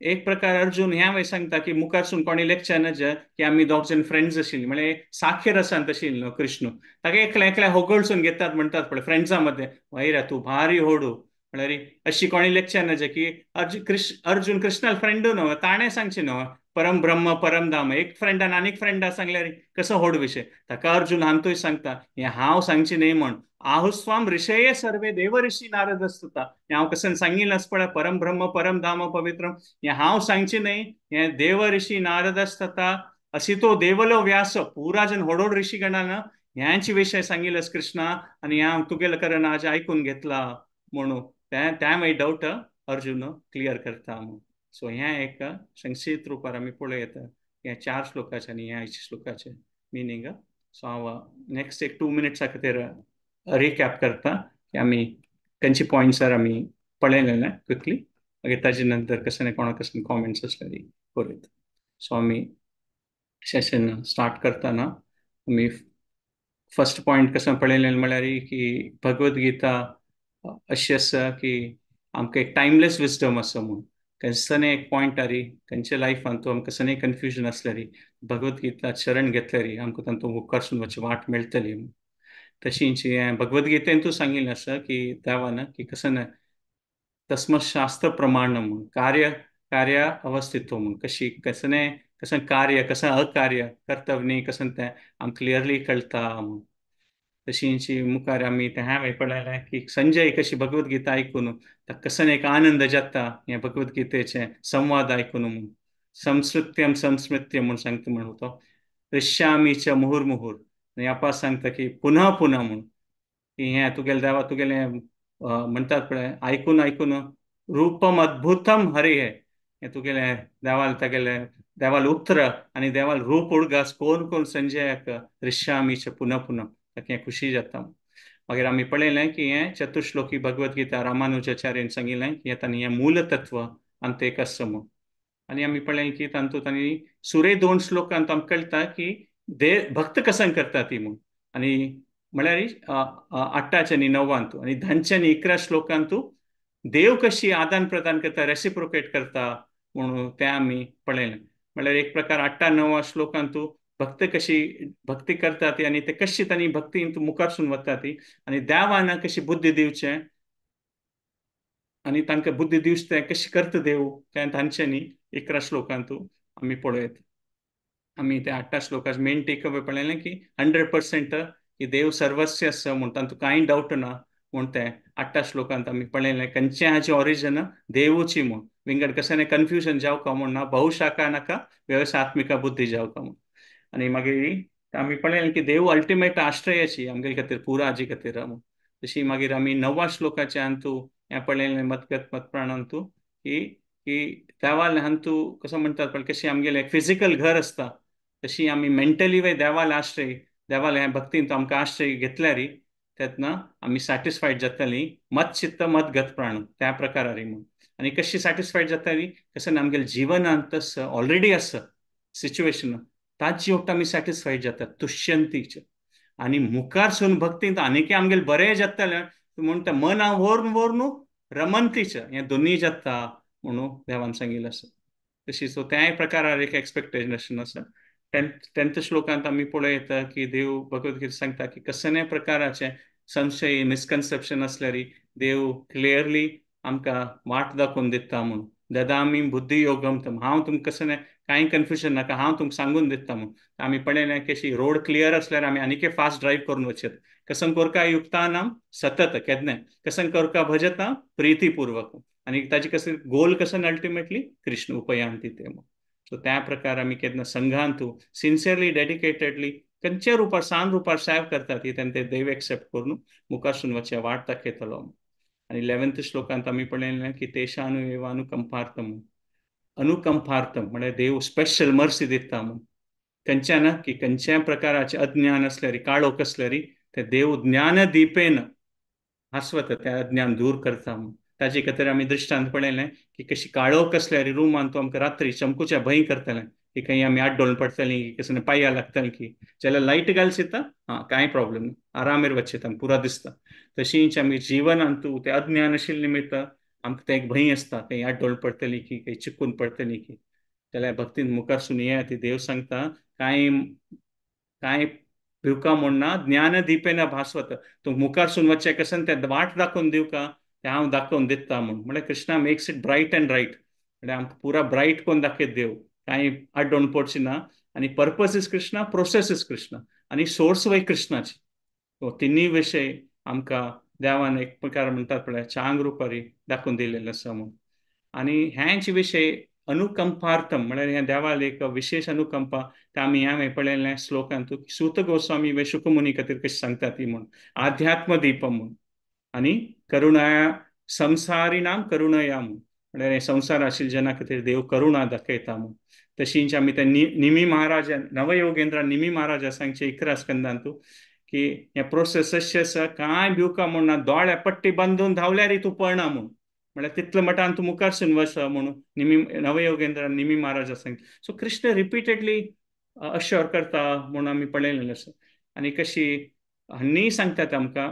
एक प्रकार अर्जुन ह्या वयर सांगता की मुखारसून कोणी लेखचे नज की आमी दोग जाण फ्रेंड्स आशिल्ली म्हळ्यार साखेर आसान तशी न्हू कृष्ण ताका एकल्या एकल्या होगळसून घेतात म्हणटात पळय फ्रेंड्सां मदें वयर तूं भारी होडू म्हळ्यार अशी कोणी लेखचे नज की अर्जुन कृष्णाल फ्रेंड न्हू ताणें सांगचें न्हू परम ब्रह्म परम धाम एक फ्रेंडान आनीक फ्रेंडा सांगल्यार कसो होड विशय ताका अर्जुन हांतूय सांगता हें हांव सांगचें न्हय म्हण आहुस्वाम ऋषये सर्वे देवऋषी नारदस्तुता हें हांव कशें सांगिल्लें आसा पळय परम ब्रह्म परम धाम पवित्रम हें हांव सांगचें न्हय हें देवऋषी नारदस्तता असितो देवलो व्यास पुरा जन होडोड ऋषी गणान ह्यांचे विशय सांगिल्ले आसा कृष्णा आनी हांव तुगेले कारण आज आयकून घेतला म्हणून त्या मागीर डावट अर्जुन क्लियर करता म्हूण. सो हें एक संक्षिप्त रुपार आमी पळोवं येता ह्या 4 श्लोकाचें आनी ह्या श्लोकाचें मिनींग. सो हांव नेक्स्ट एक 2 मिनट्सा खातीर रिकॅप करता की आमी खंयचे पॉयंट्सार आमी पळयलेले क्विकली मागीर ताजे नंतर कशें न्ही कोणा कशें कॉमेंट्स आसल्यार करूं. सो आमी सेशन स्टार्ट करतना आमी फर्स्ट पॉयंट कसो पळयलें म्हळ्यार की भगवद्गीता अशी आसा की आमकां एक टायमलेस विजडम आसा म्हूण खंयसने एक पॉयंट आरी खंयच्या लायफान तूं आमकां कसलें कन्फ्युजन आसल्यार भगवद्गीता शरण घेतल्यार आमकां तांतूं मुखारसून वचची वाट मेळटली. तशींच हें भगवद्गीतेन तूं सांगिल्लें आसा की देवान की कसं ना तस्मत् शास्त्र प्रमाण म्हूण कार्य कार्य अवस्थित्व म्हूण कशी कसने कसं कार्य कसं अकार्य कर्तव्य न्ही कसं तें आमकां क्लियरली कळटा म्हूण. तशींच मुखार आमी तें हांवें पळयलें की संजय कशी भगवद्गीता आयकून ताका कसो एक आनंद जाता हें भगवद्गीतेचें संवाद आयकून म्हूण संस्कृत्यम संस्मृत्य म्हूण सांगता म्हूण तो ऋष्यामी च मुहुर्मुहुर आनी आपा सांगता की पुनः पुनः म्हूण की हें तुगेलें देवा तुगेलें म्हणटात पळय आयकून आयकून रूपम अद्भुतम हरे हें तुगेलें देवाल तागेलें देवाल उत्र आनी देवाल रूप उडगास कोण कोण संजयाक ऋष्यामी च पुनः पुनः ताका हें खुशी जाता. मागीर आमी पळयलें की हें चतुश्लोकी भगवद्गीता रामानुजाचार्यान सांगिल्लें की तांणी हें मूल तत्व आमकां एक आसा म्हूण. आनी आमी पळयलें की तातूंत तांणी सुरे 2 श्लोकांत आमकां कळटा की भक्त कसं करता ती म्हूण आनी म्हळ्यार 8 आनी 9 आनी 10 आनी 11 श्लोकांतू देव कशी आदान प्रदान करता रेसिप्रोकेट करता म्हणून तें आमी पळयलें. म्हळ्यार एक प्रकार 8 9 श्लोकांतू भक्त कशी भक्ती करता ती आनी ते कशी तांणी भक्तीन मुखारसून वता ती आनी देवान कशी बुद्धी दिवचें आनी तांकां बुद्धी दिवचें तें कशी करता देव तें तांच्यांनी 11 श्लोकांतू आमी पळयत. आमी ते 8 श्लोकाचे मेन टेक अवे पळयलें की 100% की देव सर्वस्व आसा म्हूण तातूंत कांय डावट ना म्हूण तें 8 श्लोकांत आमी पळयलें. खंयचें हाचें ऑरिजन देवूची म्हूण विंगड कशें कन्फ्युजन जावका म्हूण ना बहुशाखा नाका व्यवसात्मिका बुद्धी जावका म्हूण. आनी मागीर आमी पळयलें की देव अल्टिमेट आश्रयाची आमगेले खातीर पुरा हाजे खातीर म्हूण. तशी मागीर आमी 9 श्लोकाचे हातूं हें पळयलें मतगत मतप्राणांतू की की देवाल हातूं कसो म्हणटात पळय कशी आमगेलें फिजिकल घर आसता तशी आमी मेंटली वे देवाल आश्रय देवाल ह्या भक्तीन आमकां आश्रय घेतल्यार तेन्ना आमी सॅटिस्फायड जातली मत चित्त मत गत प्राण त्या प्रकारारी म्हूण. आनी कशी सॅटिस्फायड जातली कसं आमगेले जिवनांत तस ऑलरेडी आसा सिच्युएशन ताची वखत आमी सॅटिस्फायड जातात तुष्यंतीचे. आनी मुखार सून भक्तींत आनीक आमगेले बरें जातलें म्हूण तें मना व्हरून व्हरून रमंतीच हें दोनूय जाता म्हणून देवान सांगिल्लें आसा. तशी सो त्याय प्रकारार एक एक्सपेक्टेशन आसा. टेंथ श्लोकांत आमी पळयता की देव भगवद्गीता सांगता की कसल्या प्रकाराचें संशय मिसकन्सेप्शन आसल्यार देव क्लियरली आमकां वाट दाखोवन दिता म्हूण. ददामी बुद्धी योगम तम, हांव तुमकां कसलें कांय कन्फ्युजन नाका, हांव तुमकां सांगून दिता म्हूण. आमी पळयलें की अशी रोड क्लियर आसल्यार आमी आनीक फास्ट ड्रायव्ह करून वचत. कसं कोरका युक्तानाम सतत केन्नाय कसं कोरका भजता प्रितीपूर्वक, आनी ताची कसं गोल कसं अल्टिमेटली कृष्ण उपयांती ते म्हूण. सो त्या प्रकार आमी केन्ना संघांतू सिन्सियरली डेडिकेटेडली खंयच्या रुपार सान रुपार सेव करता ती तेन्ना ते देव एक्सेप्ट करून मुखारसून वचचे वाट दाखयतलो. आनी 11th श्लोकांत आमी पळयलें की तेशानु एव अनुकंपार्थम, अनुकंपार्थम म्हळ्यार देव स्पेशल मर्सी दिता म्हूण. खंयच्या ना की खंयच्या प्रकाराचें अज्ञान आसल्यार काळोख आसल्यार ते देव ज्ञान दीपेन हासवता, तें अज्ञान दूर करता म्हूण. ताजे खातीर आमी दृश्टांत पळयलें की कशी काळोख आसल्यार रुमान तो आमकां रात्री चमकुच्या भंय करतलें की खंय आमी आड्डोवन पडटलीं की कसलें पांया लागतलें की, जाल्यार लायट घालशीत आं कांय प्रोब्लेम ना, आरामेर वचशीत आमकां पुरा दिसता. तशींच आमी जिवनांत तें अज्ञान आशिल्ले निमित्त आमकां तें एक भंय आसता खंय आड्डोवन पडटली की खंय चिकून पडटली की. जाल्यार भक्तीन मुखारसून येया ती देव सांगता कांय कांय भिवका म्हूण ना, ज्ञान दीपेन भासवत, तूं मुखारसून वचचें कशें तें वाट दाखोवन दिवका तें हांव दाखोवन दिता म्हूण. म्हळ्यार Krishna makes it bright and right, म्हळ्यार आमकां पुरा ब्रायट कोन्न दाखयत देव, कांय आड्डोवन पडची ना. आनी purpose is Krishna, process is Krishna, आनी सोर्स वय कृष्णाची. सो तिनूय विशय आमकां देवान एक प्रकार म्हणटात पळय चांग रुपारी दाखोवन दिलेलें आसा म्हूण. आनी हेंच विशय अनुकंपार्थम म्हळ्यार हें देवाल एक विशेश अनुकंपा ते आमी ह्या पळयलें श्लोकांत सूत गोस्वामी वे शुकमुनी खातीर कशें सांगता ती म्हूण, आध्यात्म दीपम म्हूण. आनी करुणाया संसारिणाम करुणया म्हूण, म्हळ्यार हें संवसार आशिल्ल्या जना खातीर देव करुणा दाखयता म्हूण. तशींच आमी ते निमी महाराजा नवयोगेंद्र निमी महाराजा सांगचे 11 स्कंदांतू की हें प्रोसेस अशें आसा कांय भिवका म्हूण ना, दोळे पट्टी बांदून धांवल्यार तूं पळना म्हूण, म्हळ्यार तितले मठान तूं मुखारसून वच म्हणून निमी नवयोगेंद्र निमी महाराजा सांगता. सो कृष्ण रिपीटेडली अश्योर करता म्हूण आमी पळयलेलें आसा. आनी कशी हांणी सांगतात आमकां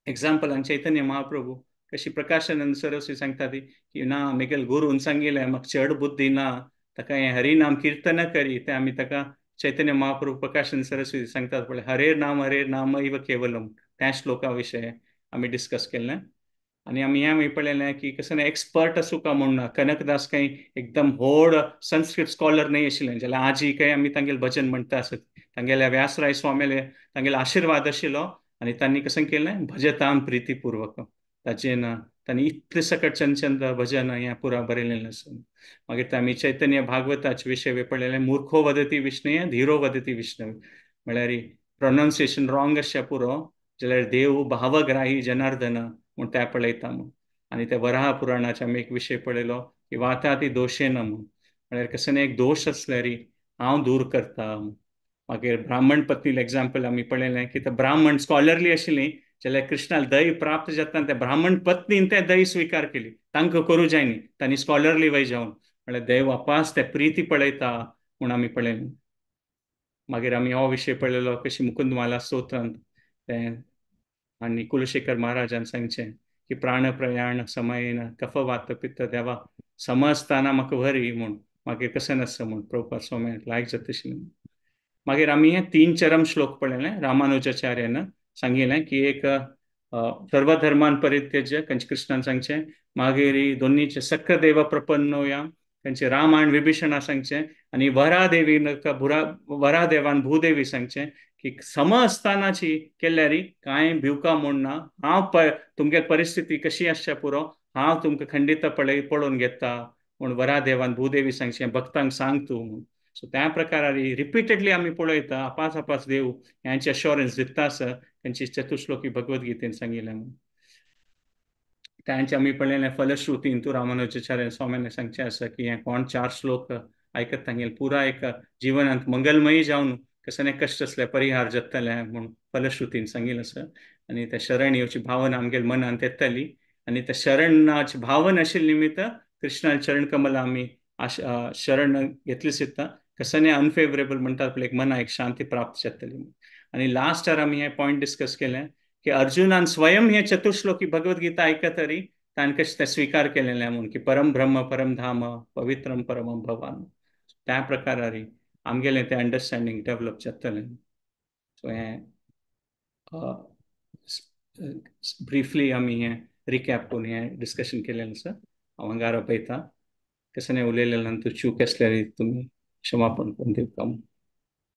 एग्जाम्पलान चैतन्य महाप्रभू कशी प्रकाशानंद सरस्वती सांगता ती की ना मेगेल गुरून सांगिल्लें म्हाका चड बुद्धी ना, ताका हें हरिनाम किर्तन करी, तें आमी ताका चैतन्य महाप्रभू प्रकाशानंद सरस्वती सांगतात पळय हरे नाम इव केवलम, त्या श्लोका विशय आमी डिस्कस केल्लें. आनी आमी हें पळयलें की कसं एक्सपर्ट आसूं का म्हूण ना, कनकदास कांय एकदम व्हड संस्कृत स्कॉलर न्हय आशिल्लें, जाल्यार आजी काय आमी तांगेलें भजन म्हणटा आसत, तांगेल्या व्यासराय स्वामीले तांगेलो आशिर्वाद आशिल्लो आनी तांणी कसं केलें भजताम प्रितीपूर्वक, ताचें तांणी इतलें सकट चंद भजन हें पुरा बरयलेलें आसा. मागीर ते आमी चैतन्य भागवताचे विशय पळयलें, मूर्खो वदती विष्णय धीरो वदती विष्णव, म्हळ्यार प्रोनावन्सिएशन रॉंग आसचें पुरो जाल्यार देव भावग्राही जनार्दन म्हूण तें पळयता म्हूण. आनी त्या वराह पुराणाचे आमी एक विशय पळयलो की वाता ती दोशेन म्हूण, म्हळ्यार कसं एक दोश आसल्यार हांव दूर करता. मागीर ब्राह्मण पत्नील एग्जाम्पल आमी पळयलें की ते ब्राह्मण स्कॉलरली आशिल्ली जाल्यार कृष्णाक दही प्राप्त जाता त्या ब्राह्मण पत्नीन तें दही स्विकार केली, तांकां करूं जाय न्ही, तांणी स्कॉलरली वय जावन, म्हळ्यार देव वापास ते प्रिती पळयता म्हूण आमी पळयलें. मागीर आमी हो विशय पळयलो कशी मुकुंदमाला स्तोत्रांत तें आनी कुलशेखर महाराजान सांगचें की प्राण प्रयाण समयेन कफ वात पित्त देवा समजताना म्हाका व्हरी म्हूण, मागीर कशें नासता म्हूण प्रभुपाद स्वामी लायक जाता आशिल्लें. मागीर आमी हे 3 चरम श्लोक पळयलें, रामानुजाचार्यान सांगिल्लें की एक सर्वधर्मान परित्यज्य कंच कृष्णान सांगचें, मागीर दोन्नीचे सक्कदेव प्रपन्नोया कंचे रामायण विभीषणा सांगचें, आनी वरादेवी भुरा वरादेवान भूदेवी सांगचें की सम आसतानाची केल्यार कांय भिवका म्हूण ना, हांव तुमगे परिस्थिती कशी आसच्या पुरो हांव तुमकां खंडीत पळय पळोवन घेता म्हूण वरादेवान भूदेवी सांगचें भक्तांक सांग तूं म्हूण. सो त्या प्रकारार रिपीटेडली आमी पळयता आपास आपास देव ह्यांचे अश्योरन्स दिता आसा तांची चतुश्लोकी भगवद्गीतेन सांगिल्लें म्हूण. तांचे आमी पळयलें फलश्रुतीन तूं रामानुजाचार्य स्वाम्यान सांगचें आसा की हें कोण 4 श्लोक आयकत तांगेलें पुरा एक जिवनांत मंगलमयी जावन कसलें कश्ट आसले परिहार जातलें म्हूण फलश्रुतीन सांगिल्लें आसा. आनी त्या शरण येवची भावना आमगेले मनांत येतली आनी त्या शरणाची भावना आशिल्ले निमित्त कृष्णा चरण कमला आमी शरण घेतली सुद्दां कसने अनफेवरेबल म्हणटात पळय, एक मना एक शांती प्राप्त जातली. आनी लास्टार आमी हे पॉयंट डिस्कस केलें की अर्जुनान स्वयं हे चतुर्श्लोकी भगवद्गीता आयकतरी ताणें कशें तें स्विकार केलेलें म्हूण की परम ब्रह्म परम धाम पवित्रम परम भवान. त्या प्रकारारी आमगेलें तें अंडरस्टँडींग डेवलप जातलें. सो हें ब्रिफली आमी हें रिकॅप करून हें डिस्कशन केलेलें आसा. हांव हांगा रावयता. कसलें उलयलें तूं चूक आसल्यार तुमी क्षमापण करून दिवका.